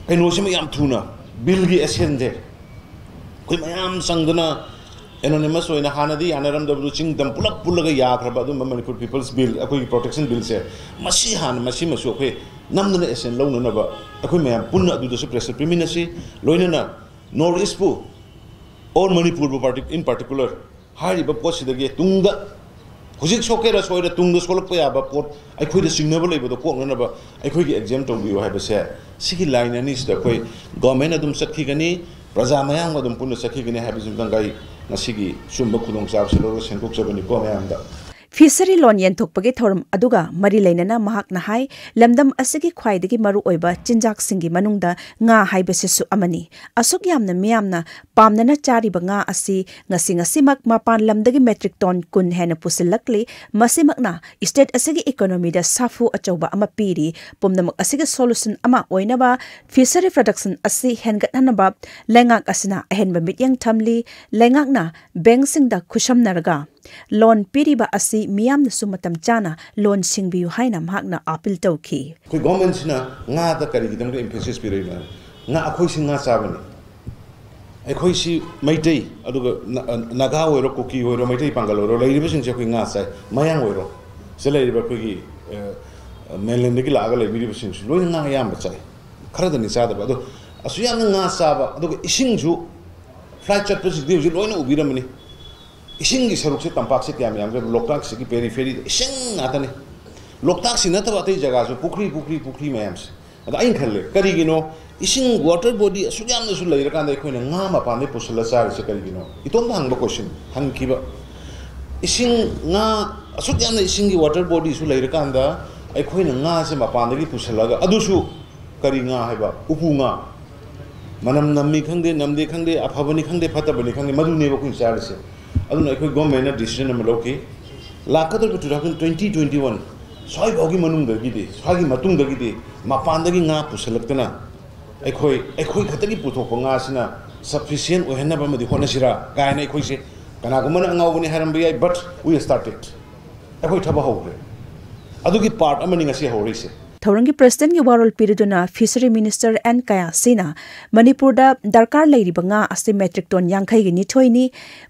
ꯀꯩꯅꯣꯁꯤꯃ ꯌꯥꯝ ꯊꯨꯅ, billꯒꯤ essence ꯁꯦ ꯑꯩꯈꯣꯏ ꯃꯌꯥꯝ ꯆꯪꯗꯅ anonymous ꯑꯣꯏꯅ, ꯍꯥꯟꯅꯗꯤ ꯌꯥꯅꯔꯝꯗꯕꯗꯨ ꯆꯤꯡ ꯇꯝ ꯄꯨꯂꯞ ꯄꯨꯜꯂꯒ ꯌꯥꯈ꯭ꯔꯕ ꯑꯗꯨꯝꯕ ꯃꯅꯤꯄꯨꯔ People's Bill, ꯑꯩꯈꯣꯏꯒꯤ Protection Billꯁꯦ, ꯃꯁꯤ ꯍꯥꯟꯅ, ꯃꯁꯤꯃꯁꯨ ꯑꯩꯈꯣꯏ ꯅꯝꯗꯅ action ꯂꯧꯅꯅꯕ ꯑꯩꯈꯣꯏ ꯃꯌꯥꯝ ꯄꯨꯟꯅ ꯑꯗꯨꯗꯁꯨ pressure ꯄꯤꯃꯤꯟꯅꯁꯤ꯫ ꯂꯣꯏꯅꯅ North Eastꯄꯨ, or ꯃꯅꯤꯄꯨꯔꯕꯨ parti-, in particular, ꯍꯥꯏꯔꯤꯕ ꯄꯣꯠꯁꯤꯗꯒꯤ ꯇꯨꯡꯗ, ꯍꯧꯖꯤꯛ ꯁꯣꯛꯀꯦꯔꯥ ꯁꯣꯏꯔ ꯇꯨꯡꯗ ꯁꯣꯛꯂꯛꯄ ꯌꯥꯕ ꯄꯣꯠ, ꯑꯩꯈꯣꯏꯗ ꯆꯤꯡꯅꯕ ꯂꯩꯕꯗꯣ ꯀꯣꯛꯅꯅꯕ ꯑꯩꯈꯣꯏꯒꯤ exempt ꯇꯧꯕꯤꯌꯨ ꯍꯥꯏꯕꯁꯦ, ꯁꯤꯒꯤ line ꯑꯅꯤꯁꯤꯗ ꯑꯩꯈꯣꯏ government ꯑꯗꯨꯝ ꯆꯠꯈꯤꯒꯅꯤ, ꯄ꯭ꯔꯖꯥ ꯃꯌꯥꯝꯒ ꯑꯗꯨꯝ ꯄꯨꯟꯅ ꯆꯠꯈꯤꯒꯅꯤ ꯍꯥꯏꯕꯁꯤꯃꯇꯪ ꯑꯩ ꯉꯁꯤꯒꯤ ꯁꯤꯒꯨꯝꯕ ꯈꯨꯗꯣꯡꯆꯥꯕꯁꯤ ꯂꯧꯔꯒ ꯁꯦꯡꯗꯣꯛꯆꯕꯅꯤꯀꯣ ꯃꯌꯥꯝꯗ꯫ Fishery ꯂꯣꯟ ꯌꯦꯟꯊꯣꯛꯄꯒꯤ ꯊꯧꯔꯝ ꯑꯗꯨꯒ ꯃꯔꯤ ꯂꯩꯅꯅ ꯃꯍꯥꯛꯅ ꯍꯥꯏ, ꯂꯝꯗꯝ ꯑꯁꯤꯒꯤ ꯈ꯭ꯋꯥꯏꯗꯒꯤ ꯃꯔꯨꯑꯣꯏꯕ ꯆꯤꯟꯖꯥꯛꯁꯤꯡꯒꯤ ꯃꯅꯨꯡꯗ ꯉꯥ ꯍꯥꯏꯕꯁꯤꯁꯨ ꯑꯃꯅꯤ꯫ ꯑꯁꯨꯛ ꯌꯥꯝꯅ ꯃꯤꯌꯥꯝꯅ ꯄꯥꯝꯅꯅ ꯆꯥꯔꯤꯕ ꯉꯥ ꯑꯁꯤ ꯉꯁꯤ ꯉꯁꯤꯃꯛ ꯃꯄꯥꯟ ꯂꯝꯗꯒꯤ metric ton ꯀꯨꯟ ꯍꯦꯟꯅ ꯄꯨꯁꯤꯜꯂꯛꯂꯤ꯫ ꯃꯁꯤꯃꯛꯅ state ꯑꯁꯤꯒꯤ economyꯗ ꯁꯥꯐꯨ ꯑꯆꯧꯕ ꯑꯃ ꯄꯤꯔꯤ꯫ ꯄꯨꯝꯅꯃꯛ ꯑꯁꯤꯒꯤ solution ꯑꯃ ꯑꯣꯏꯅꯕ fishery production ꯑꯁꯤ ꯍꯦꯟꯒꯠꯍꯟꯅꯕ ꯂꯩꯉꯥꯛ ꯑꯁꯤꯅ ꯑꯍꯦꯟꯕ ꯃꯤꯠꯌꯦꯡ ꯊꯝꯂꯤ꯫ ꯂꯩꯉꯥꯛꯅ bankꯁꯤꯡꯗ ꯈꯨꯠꯁꯝꯅꯔꯒ ꯂꯣꯟ ꯄꯤꯔꯤꯕ ꯑꯁꯤ ꯃꯤꯌꯥꯝꯅꯁꯨ ꯃꯇꯝ ꯆꯥꯅ ꯂꯣꯟ ꯁꯤꯡꯕꯤꯌꯨ ꯍꯥꯏꯅ ꯃꯍꯥꯛꯅ appeal ꯇꯧꯈꯤ꯫ ꯑꯩꯈꯣꯏ governmentꯁꯤꯅ ꯉꯥꯗ ꯀꯔꯤꯒꯤꯗꯃꯛꯇ emphasis ꯄꯤꯔꯛꯏꯅꯣ? ꯉꯥ, ꯑꯩꯈꯣꯏꯁꯤ ꯉꯥ ꯆꯥꯕꯅꯤ꯫ ꯑꯩꯈꯣꯏꯁꯤ ꯃꯩꯇꯩ, ꯑꯗꯨꯒ ꯅ-, ꯅꯥꯒꯥ ꯑꯣꯏꯔꯣ, ꯀꯨꯀꯤ ꯑꯣꯏꯔꯣ, ꯃꯩꯇꯩ ꯄꯥꯡꯒꯜ ꯑꯣꯏꯔꯣ, ꯂꯩꯔꯤꯕꯁꯤꯡꯁꯦ ꯑꯩꯈꯣꯏ ꯉꯥ ꯆꯥꯏ꯫ ꯃꯌꯥꯡ ꯑꯣꯏꯔꯣ, ꯁꯤꯗ ꯂꯩꯔꯤꯕ ꯑꯩꯈꯣꯏꯒꯤ, ꯑ, mainlandꯗꯒꯤ ꯂꯥꯛꯑꯒ ꯂꯩꯕꯤꯔꯤꯕꯁꯤꯡꯁꯨ ꯂꯣꯏꯅ ꯉꯥ ꯑꯌꯥꯝꯕ ꯆꯥꯏ꯫ ꯈꯔꯗꯅꯤ ꯆꯥꯗꯕ꯫ ꯑꯗꯣ ꯑꯁꯨꯛ ꯌꯥꯝꯅ ꯉꯥ ꯆꯥꯕ, ꯑꯗꯨꯒ ꯏꯁꯤꯡꯁꯨ, ꯐ꯭ꯂꯥꯏꯠ ꯆꯠꯄꯁꯤꯗꯤ ꯍꯧꯖꯤꯛ ꯂꯣꯏꯅ ꯎꯕꯤꯔꯝꯃꯅꯤ꯫ ꯏꯁꯤꯡꯒꯤ ꯁꯔꯨꯛꯁꯦ ꯇꯝꯄꯥꯛꯁꯦ ꯀꯌꯥꯝ ꯌꯥꯝꯒꯦ? ꯂꯣꯛꯇꯥꯛꯁꯤꯒꯤ ꯄꯦꯔꯤꯐꯦꯔꯤꯗ ꯏꯁꯤꯡ ꯉꯥꯛꯇꯅꯤ꯫ ꯂꯣꯛꯇꯥꯛꯁꯤ ꯅꯠꯇꯕ ꯑꯇꯩ ꯖꯒꯥꯁꯨ ꯄꯨꯈ꯭ꯔꯤ, ꯄꯨꯈ꯭ꯔꯤ, ꯄꯨꯈ꯭ꯔꯤ ꯃꯌꯥꯝꯁꯦ꯫ ꯑꯗ ꯑꯩꯅ ꯈꯜꯂꯦ, ꯀꯔꯤꯒꯤꯅꯣ ꯏꯁꯤꯡ, ꯋꯥꯇꯔ ꯕꯣꯗꯤ ꯑꯁꯨꯛ ꯌꯥꯝꯅꯁꯨ ꯂꯩꯔꯀꯥꯟꯗ ꯑꯩꯈꯣꯏꯅ ꯉꯥ ꯃꯄꯥꯟꯗꯩ ꯄꯨꯁꯜꯂ ꯆꯥꯔꯤꯁꯦ ꯀꯔꯤꯒꯤꯅꯣ? ꯏꯇꯣꯝꯇ ꯍꯪꯕ ꯀꯣꯏꯁꯟ ꯍꯪꯈꯤꯕ꯫ ꯏꯁꯤꯡ, ꯉꯥ, ꯑꯁꯨꯛ ꯌꯥꯝꯅ ꯏꯁꯤꯡꯒꯤ ꯋꯥꯇꯔ ꯕꯣꯗꯤꯁꯨ ꯂꯩꯔꯀꯥꯟꯗ ꯑꯩꯈꯣꯏꯅ ꯉꯥꯁꯦ ꯃꯄꯥꯟꯗꯒꯤ ꯄꯨꯁꯜꯂꯒ, ꯑꯗꯨꯁꯨ ꯀꯔꯤ ꯉꯥ ꯍꯥꯏꯕ? ꯎꯄꯨ ꯉꯥ꯫ ꯃꯅꯝ ꯅꯝꯃꯤ ꯈꯪꯗꯦ, ꯅꯝꯗꯦ ꯈꯪꯗꯦ, ꯑꯐꯕꯅꯤ ꯈꯪꯗꯦ, ꯐꯠꯇꯕꯅꯤ ꯈꯪꯗꯦ, ꯃꯗꯨꯅꯦꯕ ꯑꯩꯈꯣꯏꯅ ꯆꯥꯔꯤꯁꯦ꯫ ꯑꯗꯨꯅ ꯑꯩꯈꯣꯏ ꯒꯣꯔꯃꯦꯟꯅ ꯗꯤꯁꯤꯖꯟ ꯑꯃ ꯂꯧꯈꯤ, ꯂꯥꯛꯀꯗꯧꯔꯤꯕ two thousand twenty twenty one ꯁ꯭ꯋꯥꯏꯐꯥꯎꯒꯤ ꯃꯅꯨꯡꯗꯒꯤꯗꯤ, ꯁ꯭ꯋꯥꯏꯒꯤ ꯃꯇꯨꯡꯗꯒꯤꯗꯤ ꯃꯄꯥꯟꯗꯒꯤ ꯉꯥ ꯄꯨꯁꯜꯂꯛꯇꯅ ꯑꯩꯈꯣꯏ, ꯑꯩꯈꯣꯏ ꯈꯛꯇꯒꯤ ꯄꯨꯊꯣꯛꯄ ꯉꯥꯁꯤꯅ ꯁꯐꯤꯁꯤꯌꯦꯟ ꯑꯣꯏꯍꯟꯅꯕ ꯑꯃꯗꯤ ꯍꯣꯠꯅꯁꯤꯔꯥ ꯀꯥꯏꯅ ꯑꯩꯈꯣꯏꯁꯦ ꯀꯅꯥꯒꯨꯝꯕꯅ ꯑꯉꯥꯎꯕꯅꯤ ꯍꯥꯏꯔꯝꯕ ꯌꯥꯏ, but we started꯫ ꯑꯩꯈꯣꯏ ꯊꯕꯛ ꯍꯧꯈ꯭ꯔꯦ꯫ ꯑꯗꯨꯒꯤ ꯄꯥꯔꯠ ꯑꯃꯅꯤ ꯉꯁꯤ ꯍꯧꯔꯛꯏꯁꯦ꯫ ꯊꯧꯔꯝꯒꯤ ꯄ꯭ꯔꯁꯤꯗꯦꯟꯒꯤ ꯋꯥꯔꯣꯜ ꯄꯤꯔꯗꯨꯅ ꯐꯤꯁꯔꯤ ꯃꯤꯅꯤꯁꯇꯔ ꯑꯦꯟ ꯀꯌꯥꯁꯤꯅ ꯃꯅꯤꯄꯨꯔꯗ ꯗꯔꯀꯥꯔ ꯂꯩꯔꯤꯕ ꯉꯥ ꯑꯁꯤ ꯃꯦꯇ꯭ꯔꯤꯛ ꯇꯣꯟ ꯌꯥꯡꯈꯩꯒꯤ ꯅꯤꯊꯣꯏꯅꯤ꯫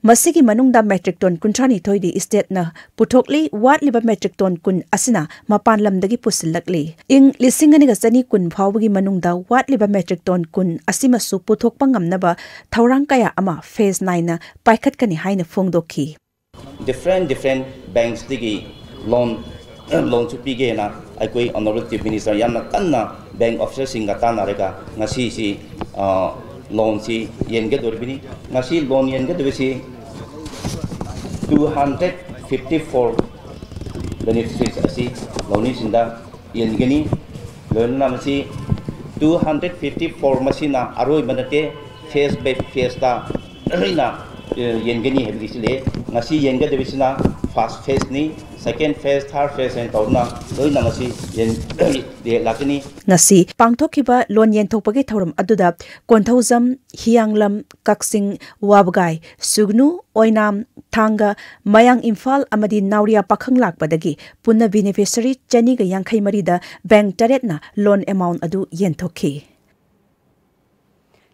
ꯃꯁꯤꯒꯤ ꯃꯅꯨꯡꯗ ꯃꯦꯇ꯭ꯔꯤꯛ ꯇꯣꯟ ꯀꯨꯟꯊ꯭ꯔꯥ ꯅꯤꯊꯣꯏꯗꯤ ꯏꯁꯇꯦꯠꯅ ꯄꯨꯊꯣꯛꯂꯤ꯫ ꯋꯥꯠꯂꯤꯕ ꯃꯦꯇ꯭ꯔꯤꯛ ꯇꯣꯟ ꯀꯨꯟ ꯑꯁꯤꯅ ꯃꯄꯥꯟ ꯂꯝꯗꯒꯤ ꯄꯨꯁꯤꯜꯂꯛꯂꯤ꯫ ꯏꯪ ꯂꯤꯁꯤꯡ ꯑꯅꯤꯒ ꯆꯅꯤ ꯀꯨꯟ ꯐꯥꯎꯕꯒꯤ ꯃꯅꯨꯡꯗ ꯋꯥꯠꯂꯤꯕ ꯃꯦꯇ꯭ꯔꯤꯛ ꯇꯣꯟ ꯀꯨꯟ ꯑꯁꯤꯃꯁꯨ ꯄꯨꯊꯣꯛꯄ ꯉꯝꯅꯕ ꯊꯧꯔꯥꯡ ꯀꯌꯥ ꯑꯃ ꯐꯦꯖ ꯅꯥꯏꯅ ꯄꯥꯏꯈꯠꯀꯅꯤ ꯍꯥꯏꯅ ꯐꯣꯡꯗꯣꯛꯈꯤ꯫ ꯗꯤꯐ꯭ꯔꯦꯟ ꯗꯤꯐ꯭ꯔꯦꯟ ꯕꯦꯡꯛꯁꯇꯒꯤ ꯂꯣꯟ, ꯂꯣꯟꯁꯨ ꯄꯤꯒꯦꯅ ꯑꯩꯈꯣꯏ ꯑꯣꯅꯔꯦꯕꯜ ꯆꯤꯐ ꯃꯤꯅꯤꯁꯇꯔ ꯌꯥꯝꯅ ꯀꯟꯅ ꯕꯦꯡꯛ ꯑꯣꯐꯤꯁꯔꯁꯤꯡꯒ ꯇꯥꯟꯅꯔꯒ ꯉꯁꯤꯁꯤ, ꯑ, ꯂꯣꯟꯁꯤ ꯌꯦꯟꯒꯗꯧꯔꯤꯕꯅꯤ꯫ ꯉꯁꯤ ꯂꯣꯟ ꯌꯦꯟꯒꯗꯧꯔꯤꯕꯁꯤ two hundred fifty four beneficiaries ꯑꯁꯤ ꯂꯧꯃꯤꯁꯤꯡꯗ ꯌꯦꯟꯒꯅꯤ꯫ ꯂꯣꯏꯅꯅ ꯃꯁꯤ two hundred fifty four ꯃꯁꯤꯅ ꯑꯔꯣꯏꯕ ꯅꯠꯇꯦ, phase by phaseꯇ ꯂꯣꯏꯅ, ꯑ, ꯌꯦꯟꯒꯅꯤ ꯍꯥꯏꯕꯒꯤꯁꯤ ꯂꯩ꯫ ꯉꯁꯤ ꯌꯦꯟꯒꯗꯧꯔꯤꯁꯤꯅ first phaseꯅꯤ, second phase, third phase ꯍꯥꯏꯅ ꯇꯧꯗꯨꯅ ꯂꯣꯏꯅ ꯃꯁꯤ ꯌꯦꯟ-, ꯂꯥꯛꯀꯅꯤ꯫ ꯉꯁꯤ ꯄꯥꯡꯊꯣꯛꯈꯤꯕ ꯂꯣꯟ ꯌꯦꯟꯊꯣꯛꯄꯒꯤ ꯊꯧꯔꯝ ꯑꯗꯨꯗ ꯀꯣꯟꯊꯧꯖꯝ, ꯍꯤꯌꯥꯡꯂꯝ, ꯀꯛꯆꯤꯡ, ꯋꯥꯕꯒꯥꯏ, ꯁꯨꯒꯅꯨ, ꯑꯣꯏꯅꯥꯝ, ꯊꯥꯡꯒ, ꯃꯌꯥꯡ ꯏꯝꯐꯥꯜ ꯑꯃꯗꯤ ꯅꯥꯎꯔꯤꯌꯥ ꯄꯥꯈꯪ ꯂꯥꯛꯄꯗꯒꯤ ꯄꯨꯟꯅ ꯕꯦꯅꯤꯐꯤꯁꯔꯤ ꯆꯅꯤꯒ ꯌꯥꯡꯈꯩ ꯃꯔꯤꯗ ꯕꯦꯡꯛ ꯇꯔꯦꯠꯅ ꯂꯣꯟ ꯑꯦꯃꯥꯎꯟ ꯑꯗꯨ ꯌꯦꯟꯊꯣꯛꯈꯤ꯫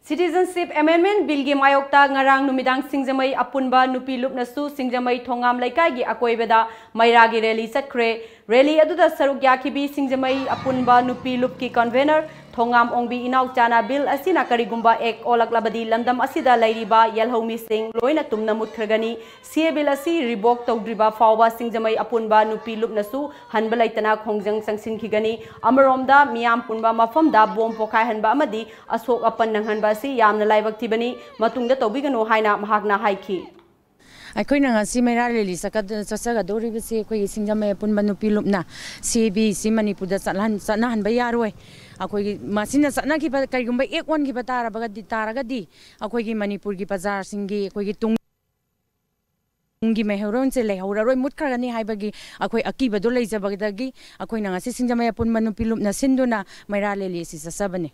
Citizenship Amendment Billꯒꯤ ꯃꯥꯌꯣꯛꯇ ꯉꯔꯥꯡ ꯅꯨꯃꯤꯗꯥꯡ ꯁꯤꯡꯖꯃꯩ ꯑꯄꯨꯟꯕ ꯅꯨꯄꯤ ꯂꯨꯞꯅꯁꯨ ꯁꯤꯡꯖꯃꯩ ꯊꯣꯉꯥꯝ ꯂꯩꯀꯥꯏꯒꯤ ꯑꯀꯣꯏꯕꯗ ꯃꯩꯔꯥꯒꯤ ꯔꯦꯂꯤ ꯆꯠꯈ꯭ꯔꯦ꯫ ꯔꯦꯂꯤ ꯑꯗꯨꯗ ꯁꯔꯨꯛ ꯌꯥꯈꯤꯕꯤ ꯁꯤꯡꯖꯃꯩ ꯑꯄꯨꯟꯕ ꯅꯨꯄꯤ ꯂꯨꯞꯀꯤ ꯀꯟꯚꯦꯅꯔ ꯊꯣꯉꯥꯝ ꯑꯣꯡꯕꯤ ꯏꯅꯥꯎꯆꯥꯅ ꯕꯤꯜ ꯑꯁꯤꯅ ꯀꯔꯤꯒꯨꯝꯕ ꯑꯦꯛ ꯑꯣꯜꯂꯛꯂꯕꯗꯤ ꯂꯝꯗꯝ ꯑꯁꯤꯗ ꯂꯩꯔꯤꯕ ꯌꯦꯜꯍꯧꯃꯤꯁꯤꯡ ꯂꯣꯏꯅ ꯇꯨꯝꯅ ꯃꯨꯠꯈ꯭ꯔꯒꯅꯤ꯫ ꯁꯤ ꯑꯦ ꯕꯤꯜ ꯑꯁꯤ ꯔꯤꯚꯣꯛ ꯇꯧꯗ꯭ꯔꯤꯕ ꯐꯥꯎꯕ ꯁꯤꯡꯖꯃꯩ ꯑꯄꯨꯟꯕ ꯅꯨꯄꯤ ꯂꯨꯞꯅꯁꯨ ꯍꯟꯕ ꯂꯩꯇꯅ ꯈꯣꯡꯖꯪ ꯆꯪꯁꯤꯟꯈꯤꯒꯅꯤ꯫ ꯑꯃꯔꯣꯝꯗ ꯃꯤꯌꯥꯝ ꯄꯨꯟꯕ ꯃꯐꯝꯗ ꯕꯣꯝ ꯄꯣꯈꯥꯏꯍꯟꯕ ꯑꯃꯗꯤ ꯑꯁꯣꯛ ꯑꯄꯟ ꯅꯪꯍꯟꯕ ꯑꯁꯤ ꯌꯥꯝꯅ ꯂꯥꯏꯕꯛ ꯊꯤꯕꯅꯤ꯫ ꯃꯇꯨꯡꯗ ꯇꯧꯕꯤꯒꯅꯨ ꯍꯥꯏꯅ ꯃꯍꯥꯛꯅ ꯍꯥꯏꯈꯤ꯫ ꯑꯩꯈꯣꯏꯅ ꯉꯁꯤ ꯃꯩꯔꯥ ꯔꯦꯂꯤ ꯆꯠꯀꯗ- ꯆꯠꯆꯒꯗꯧꯔꯤꯕꯁꯤ ꯑꯩꯈꯣꯏꯒꯤ ꯁꯤꯡꯖꯃꯩ ꯑꯄꯨꯟꯕ ꯅꯨꯄꯤ ꯂꯨꯞꯅ ꯁꯤ ꯑꯦ ꯕꯤ ꯁꯤ ꯃꯅꯤꯄꯨꯔꯗ ꯆꯠꯍꯟ- ꯆꯠꯅꯍꯟꯕ ꯌꯥꯔꯣꯏ꯫ ꯑꯩꯈꯣꯏꯒꯤ ꯃꯁꯤꯅ ꯆꯠꯅꯈꯤꯕ ꯀꯔꯤꯒꯨꯝꯕ ꯑꯦꯛ ꯑꯣꯟꯈꯤꯕ ꯇꯥꯔꯕꯒꯗꯤ ꯇꯥꯔꯒꯗꯤ ꯑꯩꯈꯣꯏꯒꯤ ꯃꯅꯤꯄꯨꯔꯒꯤ ꯄ꯭ꯔꯖꯥꯁꯤꯡꯒꯤ ꯑꯩꯈꯣꯏꯒꯤ ꯇꯨꯡ ꯇꯨꯡꯒꯤ ꯃꯩꯍꯧꯔꯣꯟꯁꯦ ꯂꯩꯍꯧꯔꯔꯣꯏ, ꯃꯨꯠꯈ꯭ꯔꯒꯅꯤ ꯍꯥꯏꯕꯒꯤ ꯑꯩꯈꯣꯏ ꯑꯀꯤꯕꯗꯣ ꯂꯩꯖꯕꯗꯒꯤ ꯑꯩꯈꯣꯏꯅ ꯉꯁꯤ ꯁꯤꯡꯖꯃꯩ ꯑꯄꯨꯟꯕ ꯅꯨꯄꯤ ꯂꯨꯞꯅ ꯁꯤꯟꯗꯨꯅ ꯃꯩꯔꯥ ꯔꯦꯂꯤ ꯑꯁꯤ ꯆꯠꯆꯕꯅꯤ꯫